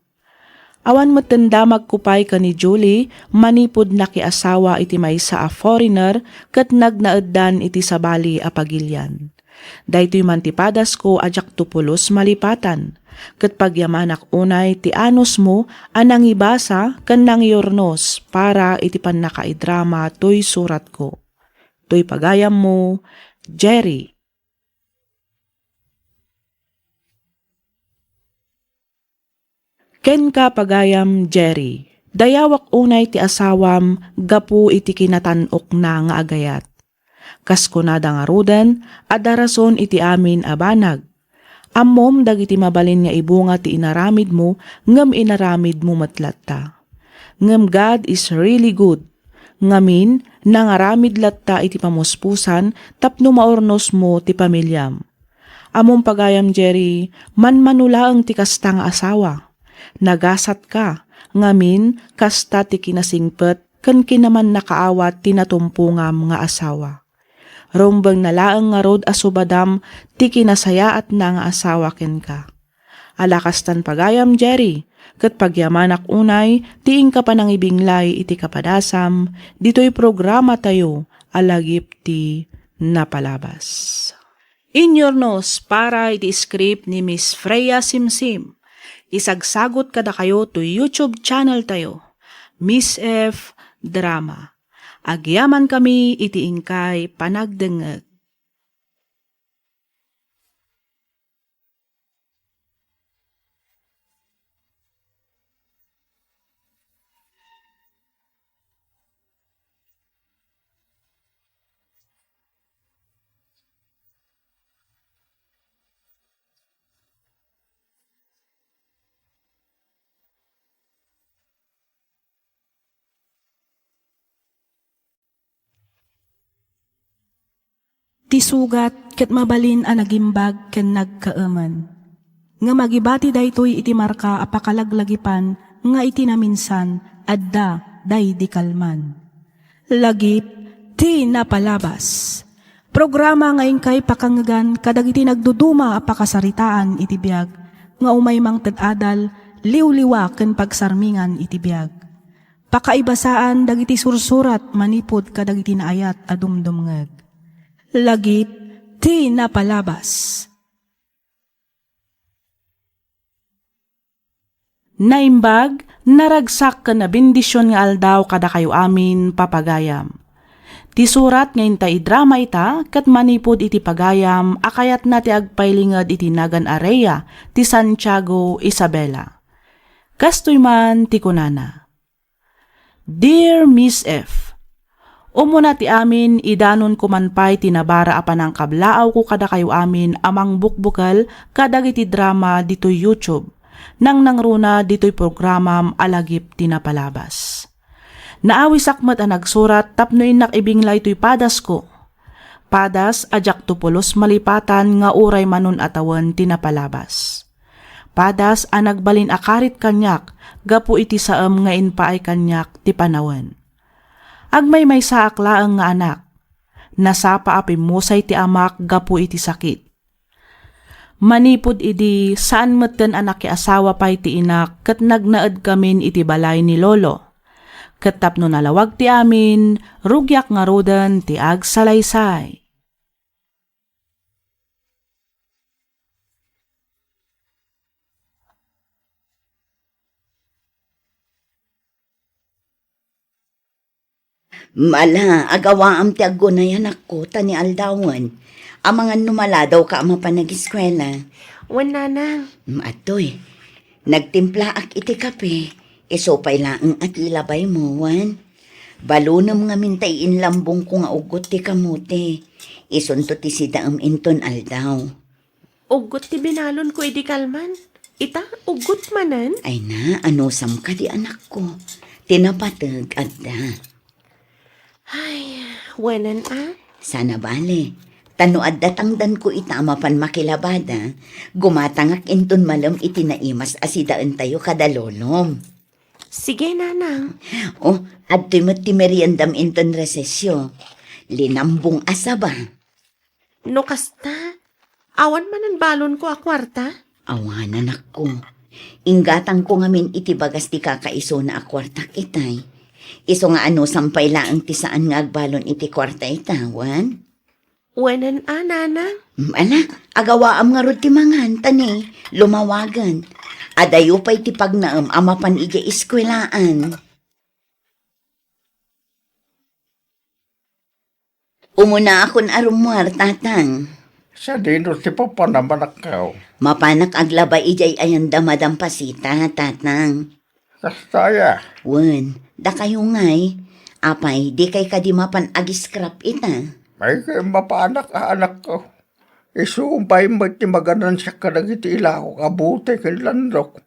Awan metten damagko pay ken ni Julie manipud nakiasawa iti maysa a foreigner ket nagnaeddan iti sabali a pagilian. Daytoy man ti padasko a diakto pulos malipatan, ket pagyamanak unay ti anusmo a nangibasa ken nangyurnos para iti pannakaidrama toy suratko. Toy pagayammo, Jerry. Kenka, pagayam Jerry, dayawak unay ti asawam gapu iti kinatan-okna nga agayat. Kas kunada ngaruden, adda rason iti amin a banag. Ammom dagiti mabalin nga ibunga ti inaramidmo, ngem inaramidmo met latta. Ngem God is really good. Ngamin, nangaramid latta iti pamuspusan tapno maurnosmo ti pamiliam. Ammom pagayam, Jerry, manmano laeng ti kasta nga asawa. Nagasatka, ngamin, kasta ti kinasingpet ken kinamannakaawat ti natumpongam nga asawa. Rumbengna laeng ngarud a subadam ti kinasayaatna nga asawa kenka. Ala kastan pagayam, Jerry, ket pagyamanak unay ti inka panangibinglay iti kapadasam ditoy programatayo a Lagip ti Napalabas. Inyurnos para iti script ni Miss Freya Simsim. Isagsagot kadakayo to YouTube channel tayo, Miss F Drama. Agyamankami iti inkay panagdengngeg. Ti sugat ket mabalin a nagimbag ken nagkaemen. Ngem agibati daytoy iti marka a pakalaglagipan nga iti naminsan adda daydi kalman. Lagip ti Napalabas. Programa nga inkay pakangngegan kadagiti nagduduma a pakasaritaan iti biag nga umay mangted adal, liwliwa ken pagsarmingan iti biag. Pakaibasaan dagiti sursurat manipud kadagiti naayat a dumdumngeg. Lagip ti Napalabas. Naimbag, naragsak ken nabendision nga aldaw kadakayo amin, papagayam. Ti surat nga inta idrama ita ket manipud iti pagayam a kayatna ti agpailinged iti nagan a Rhea ti Santiago, Isabela. Kastoy man ti kunana, Dear Miss F, Umuna ti amin, idanonko man pay ti nabara a panangkablaawko kadakayo amin a mangbukbukel kadagiti drama ditoy YouTube, nangnangruna ditoy programam a Lagip ti Napalabas. Naawisak met a nagsurat tapno innak ibinglay toy padasko. Padas a diakto pulos malipatan nga uray manon a tawen ti napalabas. Padas a nagbalin a karit kaniak gapu iti saem nga impaay kaniak ti panawen. Agmaymaysaak laeng nga anak. Nasapa a pimmusay ti amak gapu iti sakit. Manipud idi, saan metten a nakiasawa pay ti inak ket nagnaedkamin iti balay ni lolo. Ket tapno nalawag ti amin, rugiak ngaruden ti agsalaysay. Mala, agawaam ti aggunay, anakko, ta ni aldawen. Amangan no maladawka a mapan agiskuela. Wen, nanang. Mm, atoy. Nagtimplaak iti kape. Isu pay laeng a ti labaymo, wen. Balonem ngamin ta iinlambongko nga uggot ti kamote. Isunto ti sidaem inton aldaw. Uggot ti binalonko idi kalman. Ita, uggot manen? Ay na, anusam kadi, anakko. Ti napateg, adda. Ay, wenen a. Sana bale. Ta no adda tangdanko ita a mapan makilabada, gumatangak inton malem iti naimas a sidaentayo kada lolom. Sige, nanang. O, adtoy met ti meriendam inton resesyo. Linambong a saba. No kasta, awan manen balonko a kuarta? Awan, anakko. Inggatangko ngamin iti bagas ti kakaisuna a kuartak itay. Isu nga anusam pay laeng ti saan nga agbalon iti kuarta ita, wen? Wenen a, nanang. Mm, ala, agawaam ngarud ti mangan, ta ni, lumawagen. Adayo pay ti pagnaem a mapan idiay eskuelaan. Umunaakon a rummuar, tatang. Sadino ti papanam, anakko? Mapanak aglaba idiay ayanda Madam Pasita, tatang. Kasta aya? Wen, dakayo ngay. Apay, dikay kadi mapan agiskrap ita? Ay, kay mapanak a, anakko. Isu pay met ti maganansiak kadagiti ilawak a bote ken landok.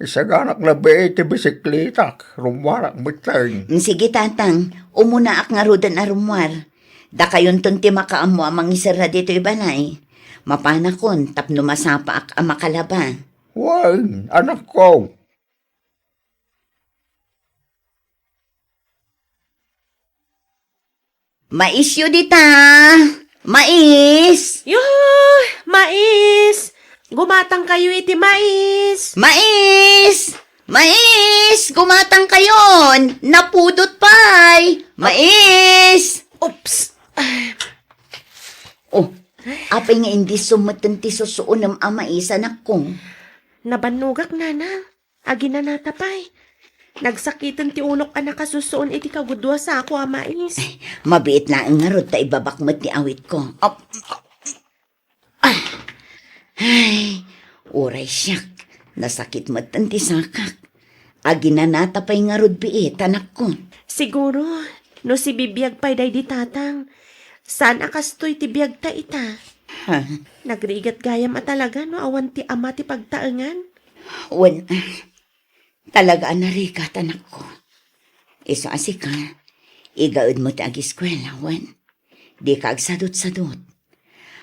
Isaganak labi ti bisikletak, rummuarak metten. Mm, sige, Tatang. Umunaak ngaruden a rummuar. Dakayonton ti makaammo a mangiserra ditoy balay. Mapanakon tapno masapaak a makalaba. Wen, anakko. Maisyo dita! Mais! Yuhu! Mais! Gumatangkayo iti mais! Mais! Mais! Gumatangkayon! Napudot pay! Mais! Oops! Oh, apay nga indi sumeten ti susuonem a mais, anakko? Nabannogak, Nana. Aginanata pay. Nagsakiten ti unok a nakasusuon iti kagudua sako a mais. Ay, mabiit laeng ngarud ta ibabak met ti awitko. Ap-, ah. Ay, uray siak. Nasakit met ti sakak. Aginanata pay ngarud biit, anakko. Siguro, no sibibiag pay daydi Tatang, saan a kastoy ti biagta ita. Ha? Nagrigat gayam a talaga no awan ti ama ti pagtaengan. Wen, talaga a narigat, anakko. Isu a sika, igaedmo ti agiskuela, wen? Dika agsadutsadut.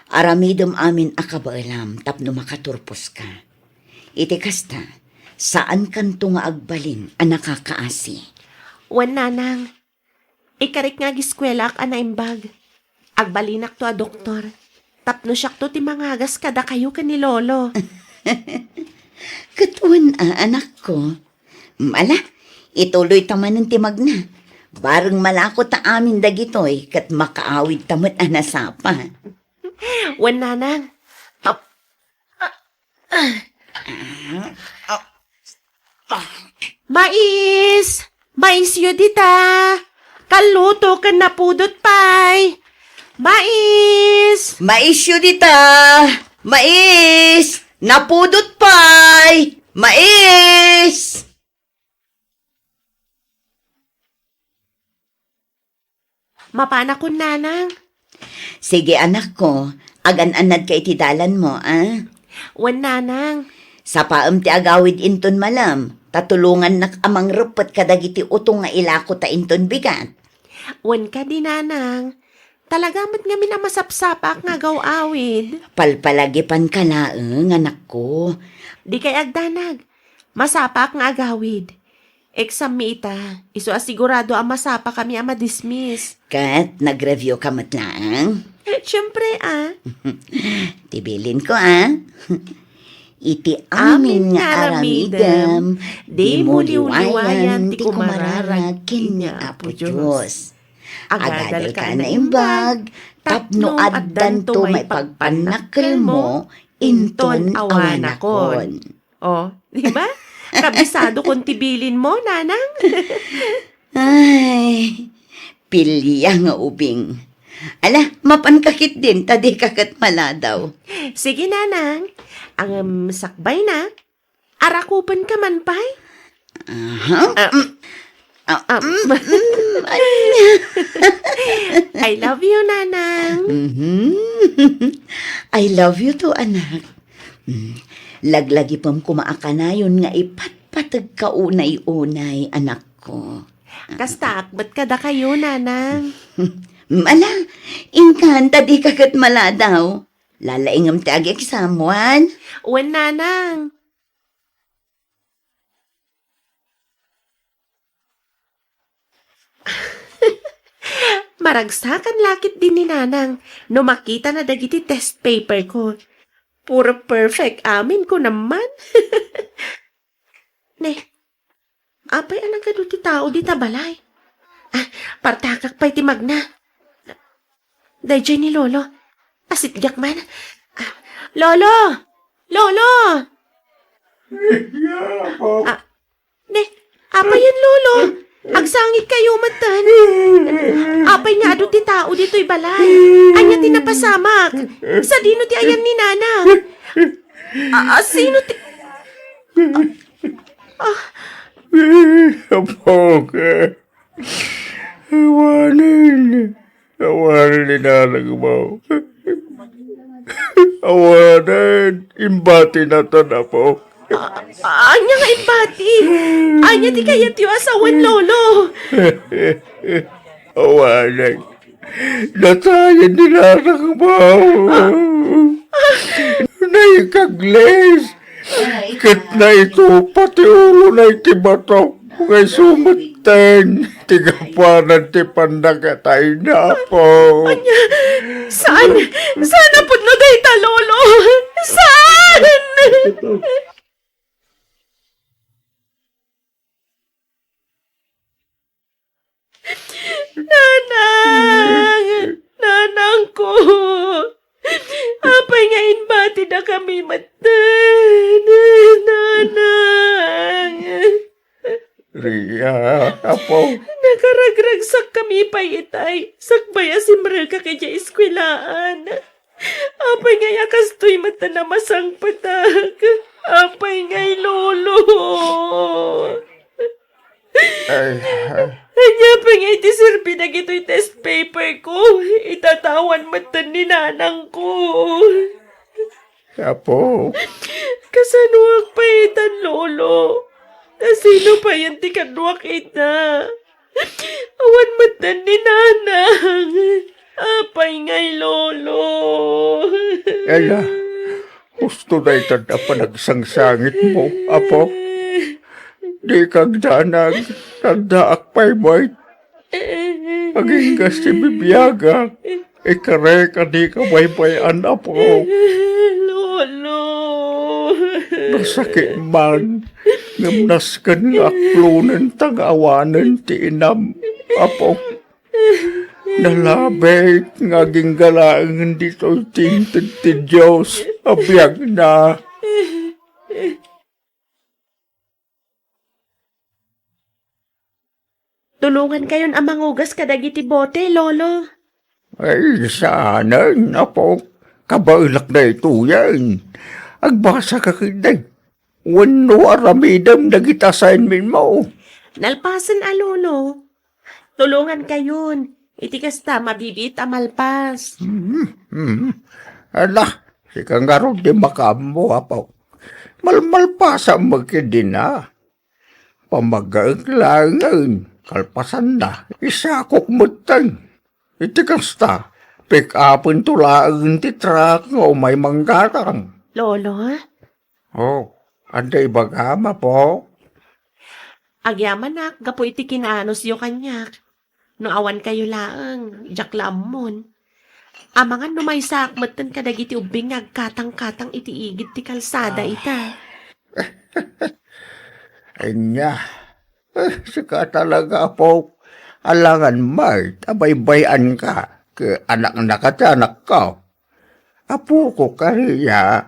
Aramidem amin a kabaelam tapno makaturposka. Iti kasta, saankanto nga agbalin a nakakaasi. Wen, Nanang, ikarik nga agiskuelaak a naimbag. Agbalinakto a doktor. Tapno siakto ti mangagas kadakayo ken ni Lolo. Ket wen a, anakko. Ala, ituloyta manen ti magna. Bareng malako ta amin dagitoy ket makaawidta met a nasapa. Wen, Nanang. Ap-, Mais! Maisyo dita! Kalluto ken napudot pay! Mais! Maisyo dita! Mais! Napudot pay! Mais! Mapanakon, Nanang. Sige, anakko, agan-annadka iti dalanmo, a? Wen, Nanang. Sapaem ti agawid inton malem, ta tulongannak a mangreppet kadagiti utong nga ilakota inton bigat. Wen kadi, Nanang. Talaga met ngamin a masapsapaak nga agaw-awid. Palpalagipanka laeng, anakko. Dikay agdanag. Masapaak nga agawid. Exam mi ita, isu a sigurado a masapakami a madismiss. Ket nag-review ka met laeng? Eh, siyempre, a. Ti bilinko, a. Iti amin nga aramidem, dimo liwliwayan ti kumararag ken ni Apo Dios. Agadalka a naimbag, tapno addanto maipagpannakkelmo inton awanakon. Oh, di ba? Kabisadokon ti bilinmo, Nanang. Ay, pilia nga ubing. Ala, mapanka ketdin, ta dika ket maladaw. Sige, Nanang. Ngem sakbayna, arakupenka man pay? Aha. Ah, mm. Ah, ah, mm, mm, anya? I love you, Nanang. Mhm. I love you too, anak. Mm. Laglagipem koma a kanayon nga ipatpategka unay-unay, anakko. Kastaak met kadakayo, Nanang. Mm, ala, inkan ta dika ket maladaw. Lalaingem ti ag-exam, wen? Wen, Nanang. Maragsakan la ketdi ni Nanang no makitana dagiti test paper ko. Puro perfect amin ko naman. Ne, apay a nagadu ti tao dita balay? Ah, partakak pay ti magna. Daydiay ni Lolo. Asitgak man. Ah, Lolo! Lolo! Ah, ne, apay yan, Lolo? Agsangit kayo, matan. Apay nga adu ti tao ditoy balay? Anya ti napasamak? Sadino ti ayan ni Nana? Ah, ah, sino ti... Ah, ah. Apo, Awanen, awanen ni nanangmo. Awanen, imbatinatan, Apo. A-, ania nga imbati? Ania ti kayatyo a sawen, Lolo? Awanen. Natayen ni Nanang Mau. Naikaglis. Ket naitupa ti ulona iti bato. Nga isu metten ti gapuanan ti pannakatayna, Apo. Ania? Saan? Saan a pudno dayta, Lolo? Saan? Nanang! Nanangko! Apay nga imbatidakami metten, Nanang? Ria, Apo. Nakaragragsakkami pay itay, sakbay a simrek ka idiay eskuelaan. Apay ngay a kastoy met a namasangpetak? Apay ngay, Lolo? Ay, ay. Ania pay ngay ti serbi dagitoy test paper ko? Itatawan metten ni nanangko. Apo. Kasanoak pay itan, Lolo? Ta sino payen ti kaduak ita? Awan metten ni Nanang. Apay ngay, Lolo? Ala, husto daytan a panagsangsangitmo, Apo. Dika agdanag, addaak pay met. Aginggas ti bibiagak, ikarek a dika baybay-an, Apo. Lolo. Nasakit man, ngem nasken nga aklonenta nga awanen ti inam, Apo. Nalabit nga agingga laengen ditoy ti inted ti Dios a biagna. Tulongankayon a mangugas kadagiti bote, Lolo. Ay, saanen, Apo. Kabaelak daytoyen. Agbasaka ketdi. Wenno aramidem dagiti assignmentmo. Nalpasen a, Lolo. Tulongankayon. Iti kasta, mabibiit a malpas. Hmm, hmm. Ala, sika ngarud ti makaammo, Apo. Malmalpasam met ketdin a. Pamaggaek laengen, kalpasanna, isakok metten. Iti kasta, pick-upento laengen ti truck nga umay manggatang. Lolo? Oh, adda ibagam, Apo? Agyamanak gapu iti kinaanusyo kaniak. No awankayo laeng, diak la ammon. Amangan no maysaak metten kadagiti ubbing nga agkatangkatang iti igid ti kalsada ita. Ania? Eh, sika talaga, Apo. Alangan met a baybay-anka ket anaknaka ti anakko. Apoko, Karia,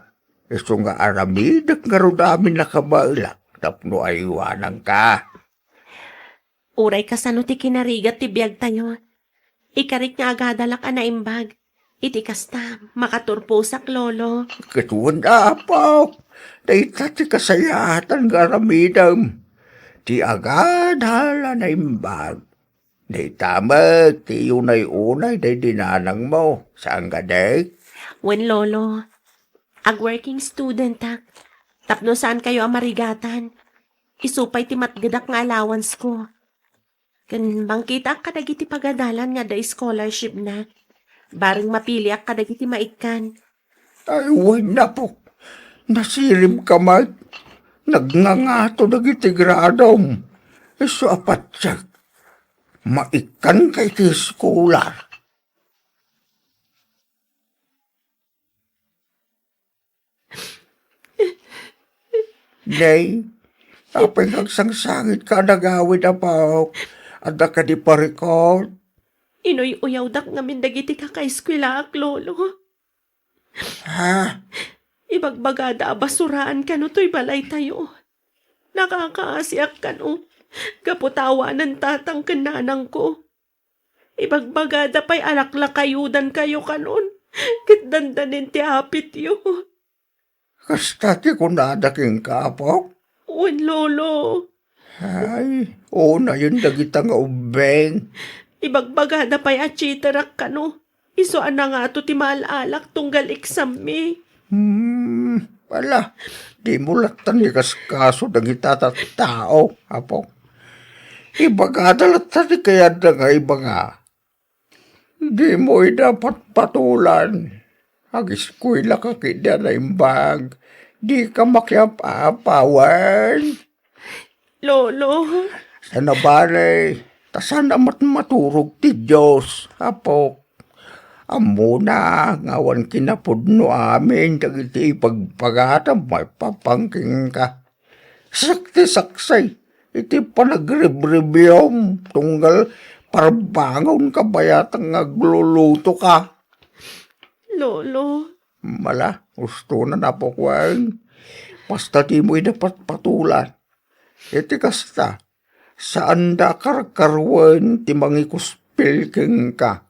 isu nga aramidek ngarud amin a kabaelak tapno aywananka. Uray kasano ti kinarigat ti biagtayo, ikarik nga agadalak a naimbag. Iti kasta, makaturposak, Lolo. Ket wen, Apo, dayta ti kasayaatan nga aramidem. Ti agadal a naimbag. Dayta met ti unay-unay daydi nanangmo, saan kadi? Wen, Lolo. Ag-working studentak. Tapno saankayo a marigatan. Isu pay ti matgedak nga allowance ko. Ken mangkitaak kadagiti pagadalan nga adda scholarshipna. Bareng mapiliak kadagiti maikkan. Ay, wen, Apo. Nasiribka met. Nagngangato dagiti gradom. Isu a patiek. Maikkanka iti scholar. Nay, apay nga agsangsangitka a nagawid, Apok? Adda kadi parikut? Inuy-uyawdak ngamin dagiti kakaeskuelaak, Lolo. Ha? Ibagbagada a basuraan kano toy balaytayo. Nakakaasiak kano, gapu ta awanen tatang ken nanangko. Ibagbagada pay a laklakayudankayo kanon, ket dandanin ti apityo. Kasta ti kunada kenka, Apok? Wen, Lolo. Ay, unayen dagita nga ubbing. Ibagbagada pay a cheaterak kano. Isu a nangato ti maal-alak tunggal exammi. Hmm, Ala, dimo latta ni kaskaso dagita tattao, apo. Ibagada latta ti kayatda nga ibaga. Dimo ida patpatulan. Agiskuelaka ketdi a naimbag. Dika makiap-apawan. Lolo. Saan a bale, ta saan a mat-, maturog ti Dios, apok. Ammona nga awan kinapudno amin dagiti ipagpagatam maipapan kenka. Siak ti saksi iti panagribribiam tunggal parbangonka bayat nga aglulutoka. Lolo. Mala, ustonan, apok, wen. Basta dimo ida patpatulan. Iti kasta, saanda a karkaruen ti mangikuspil kenka.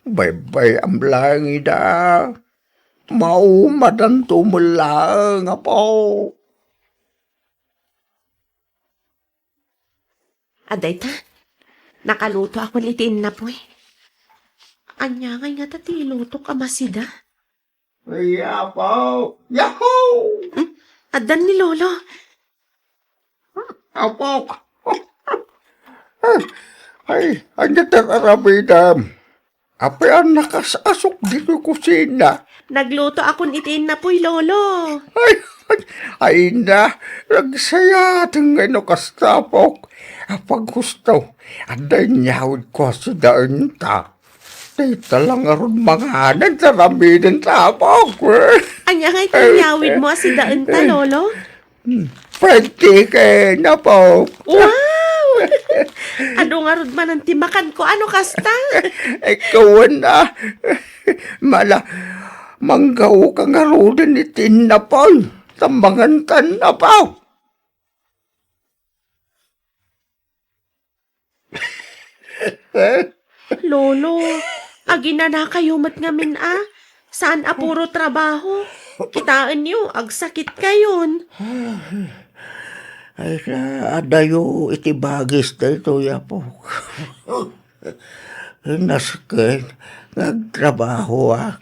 Baybay-am laeng ida. Maumadanto met laeng, apo. Adda ita, nakalutoakon iti innapoy. Ania ngay ngata ti ilutok a masida? Ay, apo! Yahoo! Hmm? Addan ni Lolo. Apo! Ay, ania ti ar-aramidem? Apay a nakas-asok ditoy kusina? Naglutoakon iti innapoy, Lolo. Ay, ay, ay na, nagsayaten ngay no kasta, apok. Apaghusto, adda inyawidko a sidaenta. Dayta la ngarud manganen ti aramidenta, apok. Ania ngay ti inyawidmo a sidaenta, Lolo? Hmm. Pwede ken, apo. Wow! Adu ngarud manen ti makanko a no kasta? Ikaw na. Mala, manggaoka ngaruden iti innapoy. Ta mangankan, apo. Lolo, aginanakayo met ngamin a. Saan a puro trabaho. Kitaenyo, agsakitkayon. Ay, adayo iti bagis daytoy, apok. Nasken nga agtrabahoak.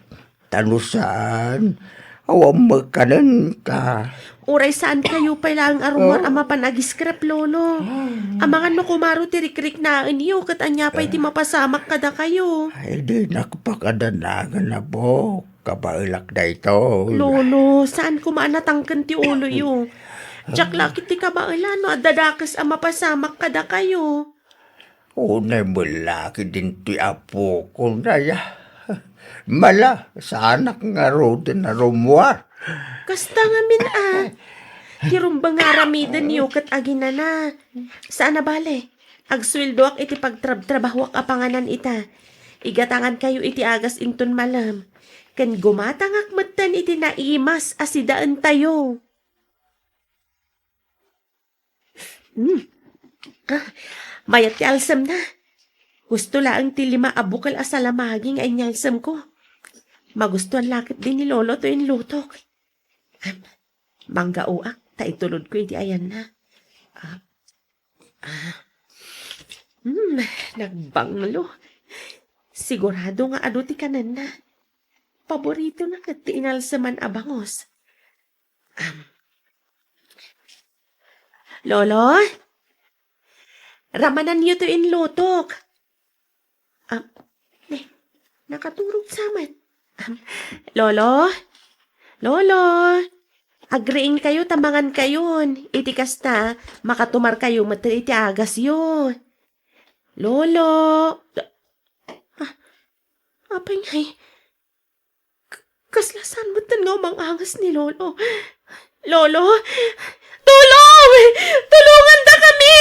Ta no saan, awan met kanenka. Uray saankayo pay laeng a rummuar a mapan agiskrep, Lolo. Amangan no kumaro ti rikriknaenyo, ket ania pay ti mapasamak kadakayo? Ay, dinak pakadanagan, apo. Kabaelak daytoy. Lolo, saan koma a natangken ti uloyo. Diak la ket ti kabaelan no adda dakes a mapasamak kadakayo. Unay met la ket ditoy apokon aya. Mala, saanak ngaruden a rummuar. Kasta ngamin a. Ti rumbeng nga aramidenyo ket aginana. Saan a bale, agsueldoak iti pagtrabtrabahoak a panganan ita. Igatangankayo iti agas inton malem. Ken gumatangak metten iti naimas a sidaentayo. Hmm. Ah, mayat ti alsemna. Husto laeng ti lima a bukel a salamagi nga inyalsemko. Magustuan la ketdi ni Lolo toy inlutok. Am, manggaoak ta itulodko iti ayanna. Ah, ah. Hmm, nagbanglo. Sigurado nga adu ti kanenna. Paboritona ket ti inalseman a bangus. Am. Lolo? Ramananyo to inlutok. Am, ne, nakaturog sa met. Am, Lolo? Lolo? Agriingkayo ta mangankayon. Iti kasta, makatumarkayo met iti agasyo. Lolo? Ah, apay ngay? K-, kasla saan metten nga umang-angas ni Lolo? Lolo? Tulong! Tulongandakami!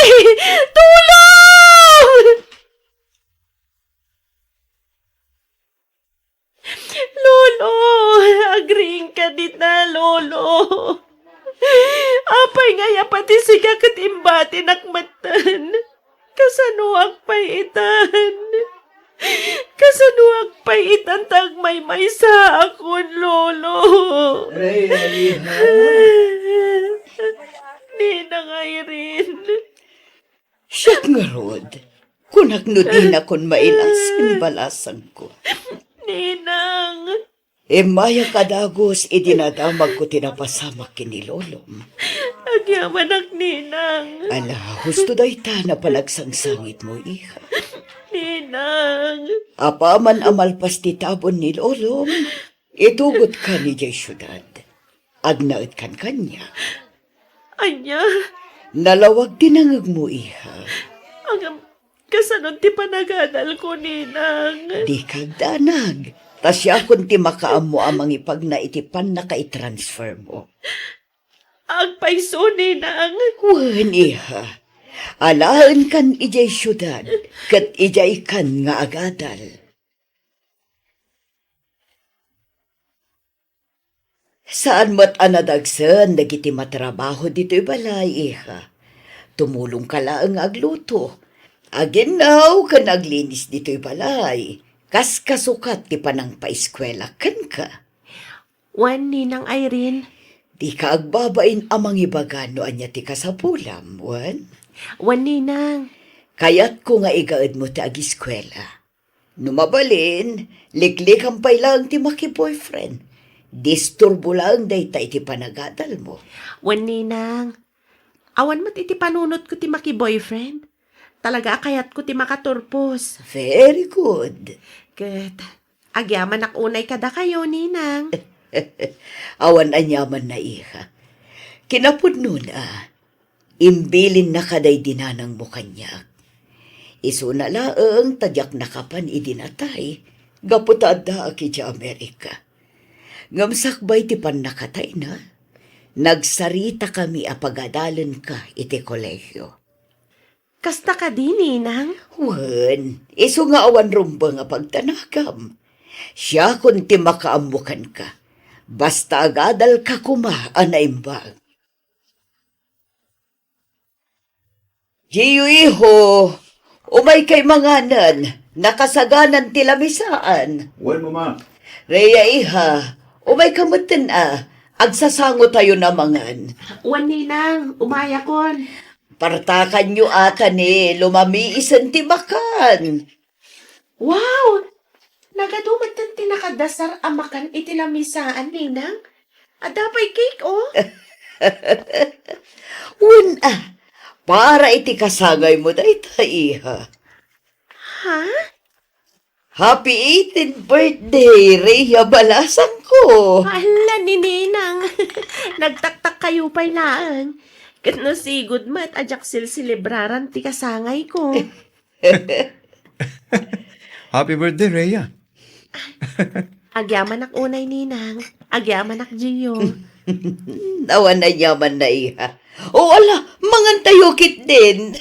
Tulong! Lolo! Agriingka dita, Lolo! Apay ngay a pati sika ket imbatinak metten? Kasanoak pay itan? Kasanoak pay itan ta agmaymaysaakon, Lolo? Realidad. Ninang Irene. Siak ngarud, kunak no dinakon mailas ken balasangko. Ninang. Immayak a dagus idi nadamagko ti napasamak ken ni lolom. Agyamanak, ninang. Ala, husto dayta a panagsangsangitmo, iha. Ninang. Apaman a malpas ti tabon ni lolom, itugotkan idiay siudad. Agnaetkan kaniak. Ania? Nalawag ti nangegmo, iha. Ngem, kasano ti panagadalko, ninang? Dika agdanag. Ta siakon ti makaammo a mangipagna iti pannakaitransfermo. Agpayso, ninang. Wen, iha. Alaenkan idiay siudad, ket idiaykan nga agadal. Saan met a nadagsen dagiti matrabaho ditoy balay, iha. Tumulongka laeng nga agluto, aginnaw ken aglinis ditoy balay. Kas kasukat ti panangpaeskuela kenka. Wen, Ninang Irene. Dika agbabain a mangibaga no ania ti kasapulam, wen? Wen, Ninang. Kayatko nga igaedmo ti agiskuela. No mabalin, liklikam pay laeng ti maki-boyfriend. Disturbo laeng dayta iti panagadalmo. Wen, Ninang. Awan met iti panunotko ti maki-boyfriend. Talaga a kayatko ti makaturpos. Very good. Ket agyamanak unay kadakayo, Ninang. Awan aniamanna, iha. Kinapudnona, imbilinnaka daydi nanangmo kaniak. Isuna laeng ta diak nakapan idi natay, gapu ta addaak idiay Amerika. Ngem sakbay ti pannakatayna, nagsaritakami a pagadalenka iti kolehio. Kasta kadi, Ninang? Wen, isu nga awan rumbeng a pagdanagam. Siakon ti makaammo kenka. Basta agadalka koma a naimbag. Gio, iho, umaykay manganen. Nakasaganan ti lamisaan. Wen, Mama. Rhea, iha, umayka metten a. Agsasangotayon a mangan. Wen, Ninang, umayakon. Partakanyo a ta ni lumamiisen ti makan. Wow! Nagadu metten ti nakadasar a makan iti lamisaan, Ninang. Adda pay cake, oh. Wen a, para iti kasangaymo dayta, iha. Ha? Happy eighteenth birthday, Rhea Balasangko! Hala, ni Ninang. Nagtaktakkayo pay laeng. Ket no sigud met a diak silselebraran ti kasangayko. Happy birthday, Rhea. Agyamanak unay, Ninang. Agyamanak, Gio. Awan aniamanna, iha. O, ala, mangantayo ketdin.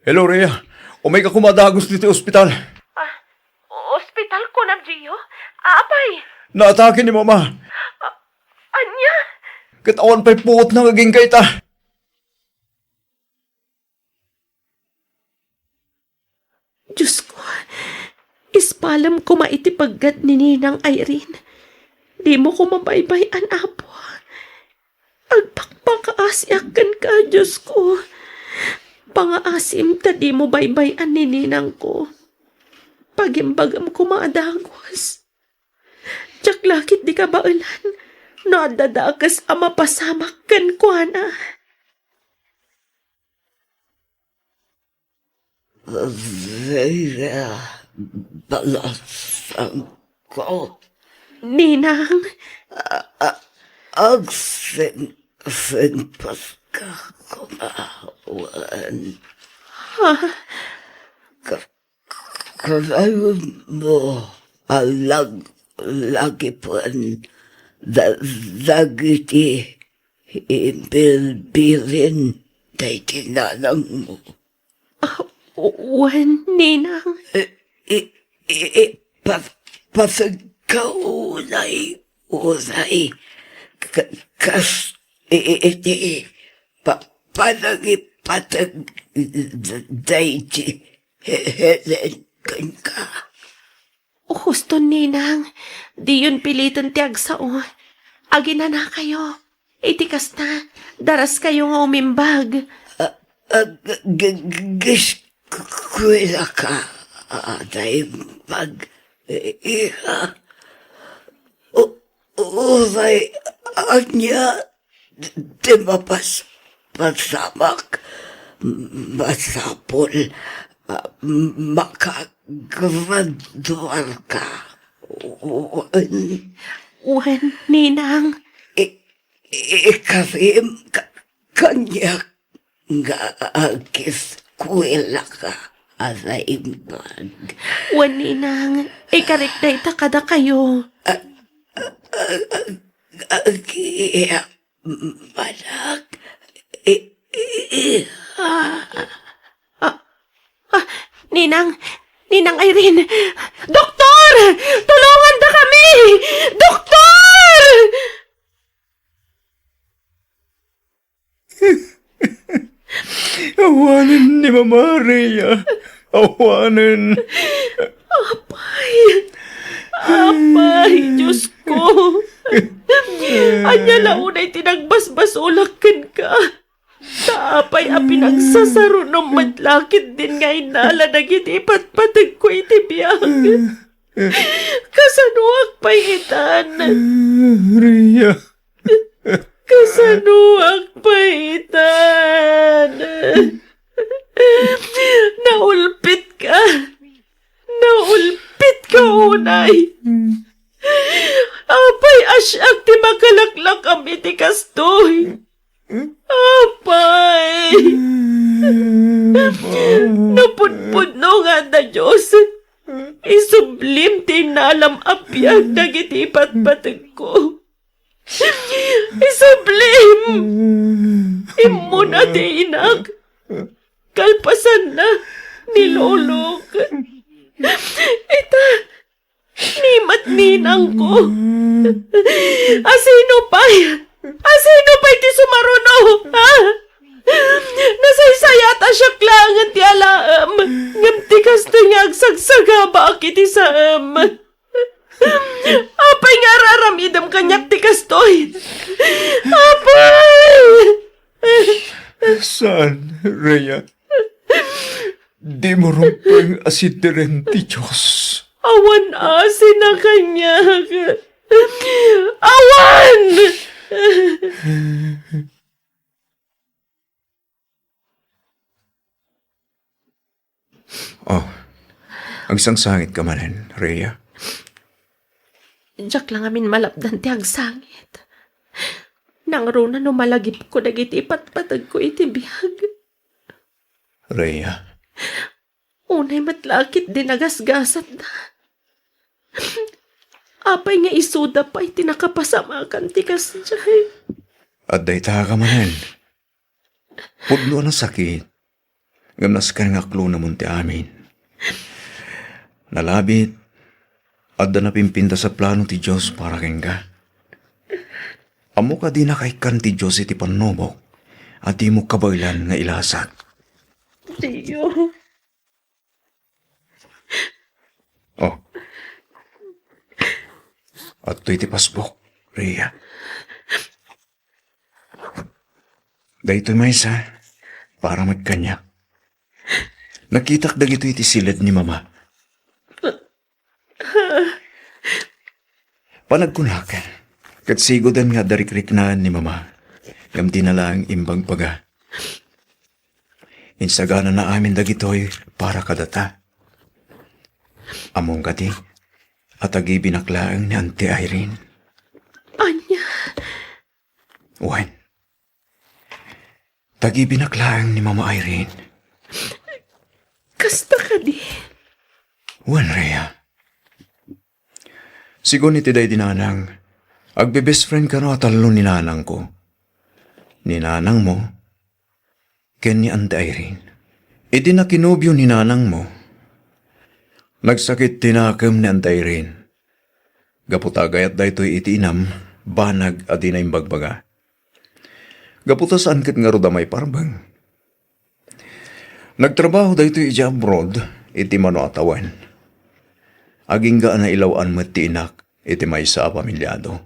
Hello, Rhea. Umayka koma a dagus ditoy ospital. Ah, ospital, kunam, Gio? Apay? Naatake ni Mama. Ah, ania? Ket awan pay puotna nga agingga ita. Diosko, ispalem koma iti peggad ni Ninang Irene. Dimo koma baybay-an, Apo. Agpakpakaasiak kenka, Diosko. Pangaasim ta dimo baybay-an ni ninangko. Pagimbagem koma a dagus. Diak la ketdi kabaelan no adda dakes a mapasamak kenkuana. Vera Balasangko. Ninang. A-, a-, agsen-, senpaska koma wen. Ha? Ka-, kanayon mo a lag-, lagipen da-, dagiti imbilbilin daydi nanangmo. Ah, wen, ninang. I, i, i, i, pa-, pategka unay, unay. Ka-, kas, i, i, iti, pa-, panangipateg d-, daydi He-, Helen kenka. Husto, ninang. Diyon piliten ti agsao. Aginanakayo. Iti kasta, daraskayo nga umimbag. A-, ag-, g-, g-, ges-, Kuelaka, Ada Imbag. Iha. U-, uray ania ti mapaspasamak, masapul a makagraduarka. Wen, Wen, Ninang. I-, ikarim ka-, kaniak nga agiskuelaka, Ada Imbag. Wen, Ninang, ikarik dayta kadakayo. A-, a-, a-, agiak manak. I-, i-, ah. Ah, ah, Ninang, Ninang Irene, doktor! Tulongandakami! Doktor! Awanen ni Mama Rhea. Awanen. Apay! Apay, Diosko! Ania la unay ti nagbasbasolak kenka? Ta apay a pinagsasarunom met la ketdin nga innala dagiti ipatpategko iti biag? Kasanoak pay itan? Rhea. Kasanoak pay itan? Naulpitka. Naulpitka unay. Apay a siak ti makalaklakam iti kastoy? Apay! Napudpudno nga adda Dios, isublim ti innalam a biag dagiti ipatpategko. Isublim! Immuna ti inak. Kalpasanna, ni lolok. Ita, ni met ninangko. Asino pay? Asino pay ti sumaruno? Ha? Nasaysayaat a siak laengen ti alaem, ngem ti kastoy nga agsagsagabaak iti saem. Apay nga ar-aramidem kaniak ti kastoy? Apay! Saan, Rhea? Dimo rumbeng a sideren ti Dios. Awan asina kaniak. Awan! Oh, agsangsangitka manen, Rhea? Diak la ngamin malapdan ti agsangit. Nangruna no malagipko dagiti ipatpategko iti biag. Rhea. Unay met la a ketdi nagasgasatda. Apay nga isuda pay ti nakapasamakan ti kasdiay? Adda ita ka manen. Pudno a nasakit, ngem nasken nga aklonemon ti amin. Nalabit, adda napimpintas a plano ti Dios para kenka. Ammok a dinaka ikkan ti Dios iti pannubok a dimo kabaelan nga ilasak. Dio. Oh. Adtoy ti pasbuk, Rhea. Daytoy maysa, para met kaniak. Nakitak dagitoy iti siled ni Mama. Panagkunak, ket sigoden nga adda rikriknaan ni Mama, ngem dina laeng imbagbaga. Insaganana amin dagitoy para kadata. Ammom kadi a tagibinak laeng ni Auntie Irene? Ania? Wen, tagibinak laeng ni Mama Irene. Kasta kadi? Wen, Rhea. Sigun iti daydi nanang, agbe-best friend kano a tallo ni nanangko. Ni nanangmo, ken ni Auntie Irene. Idi nakinobio ni nanangmo, nagsakit ti nakem ni Auntie Irene. Gapu ta agayat daytoy iti inam, banag a dina imbagbaga. Gapu ta saan ket ngarud a maiparbeng. Nagtrabaho daytoy idiay abroad iti mano a tawen. Agingga a nailaw-an met ti inak iti maysa a pamiliado.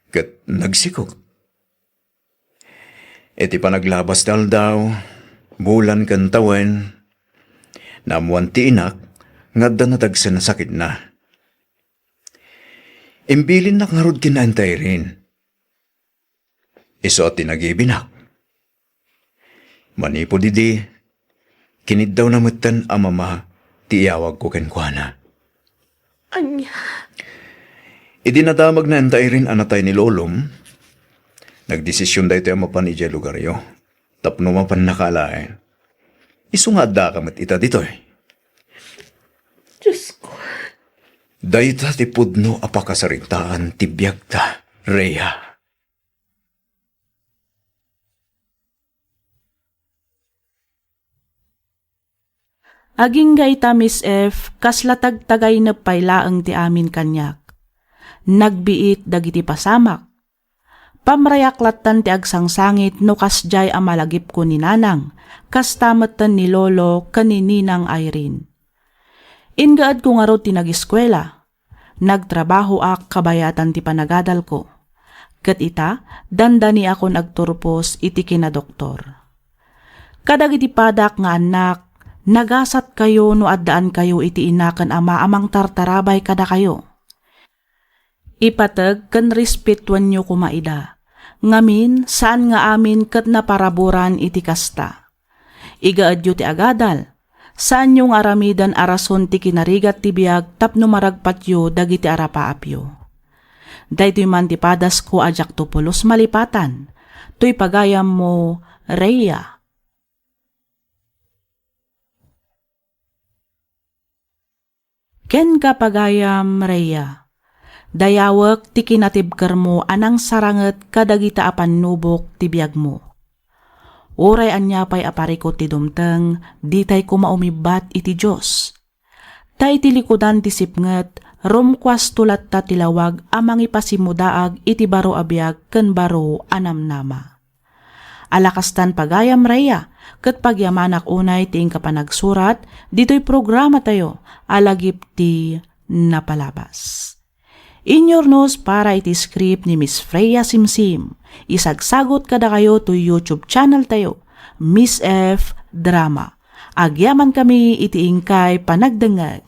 Ket nagsikog. Iti panaglabas ti aldaw, bulan ken tawen, Naammoan ti inak nga adda nadagsen a sakitna. Imbilinnak ngarud ken ni Auntie Irene. Isu a ti nagibinak. Manipud idi, kiniddawna metten a mama ti iyawagko kenkuana. Ania? Idi nadamag ni Auntie Irene a natay ni lolom, nagdesisyon daytoy a mapan idiay lugaryo tapno mapannaka alaen. Isu nga addaka met ita ditoy. Diyos ko. Dayta ti pudno a pakasaritaan ti biagta, Rhea. Agingga ita, Miss F, kasla tagtagainep pay laeng ti amin kaniak. Nagbiit dagiti pasamak. Pamrayak lattan ti agsangsangit no kasdiay a malagipko ni Nanang, kasta metten ni Lolo ken ni Ninang Irene. Ingaedko ngarud ti nagiskuela. Nagtrabahoak kabayatan ti panagadalko. Ket ita, dandaniakon agturpos iti kinadoktor. Kadagiti padak nga annak, nagasatkayo no addaankayo iti ina ken ama a mangtartarabay kadakayo. Ipateg ken respetuenyo koma ida. Ngamin, saan nga amin ket naparaburan iti kasta. Igaedyo ti agadal. Saanyo nga aramiden a rason ti kinarigat ti biag tapno maragpatyo dagiti arapaapyo. Daytoy man ti padasko a diakto pulos malipatan. Toy pagayammo, Rhea. Kenka, pagayam Rhea, dayawek ti kinatibkermo a nangsaranget kadagita a pannubok ti biagmo. Uray ania pay a parikut ti dumteng, ditay koma umibbat iti Dios. Ta iti likudan ti sipnget, rumkuasto latta ti lawag a mangipasimmudaag iti baro a biag ken baro a namnama. Ala kastan, pagayam Rhea, ket pagyamanak unay ti inka panagsurat ditoy programatayo a lagip ti napalabas. Inyurnos para iti script ni Miss Freya Simsim. Isagsagut kadakayo toy YouTube channel tayo, Miss F Drama. Agyamankami iti inkay panagdengngeg.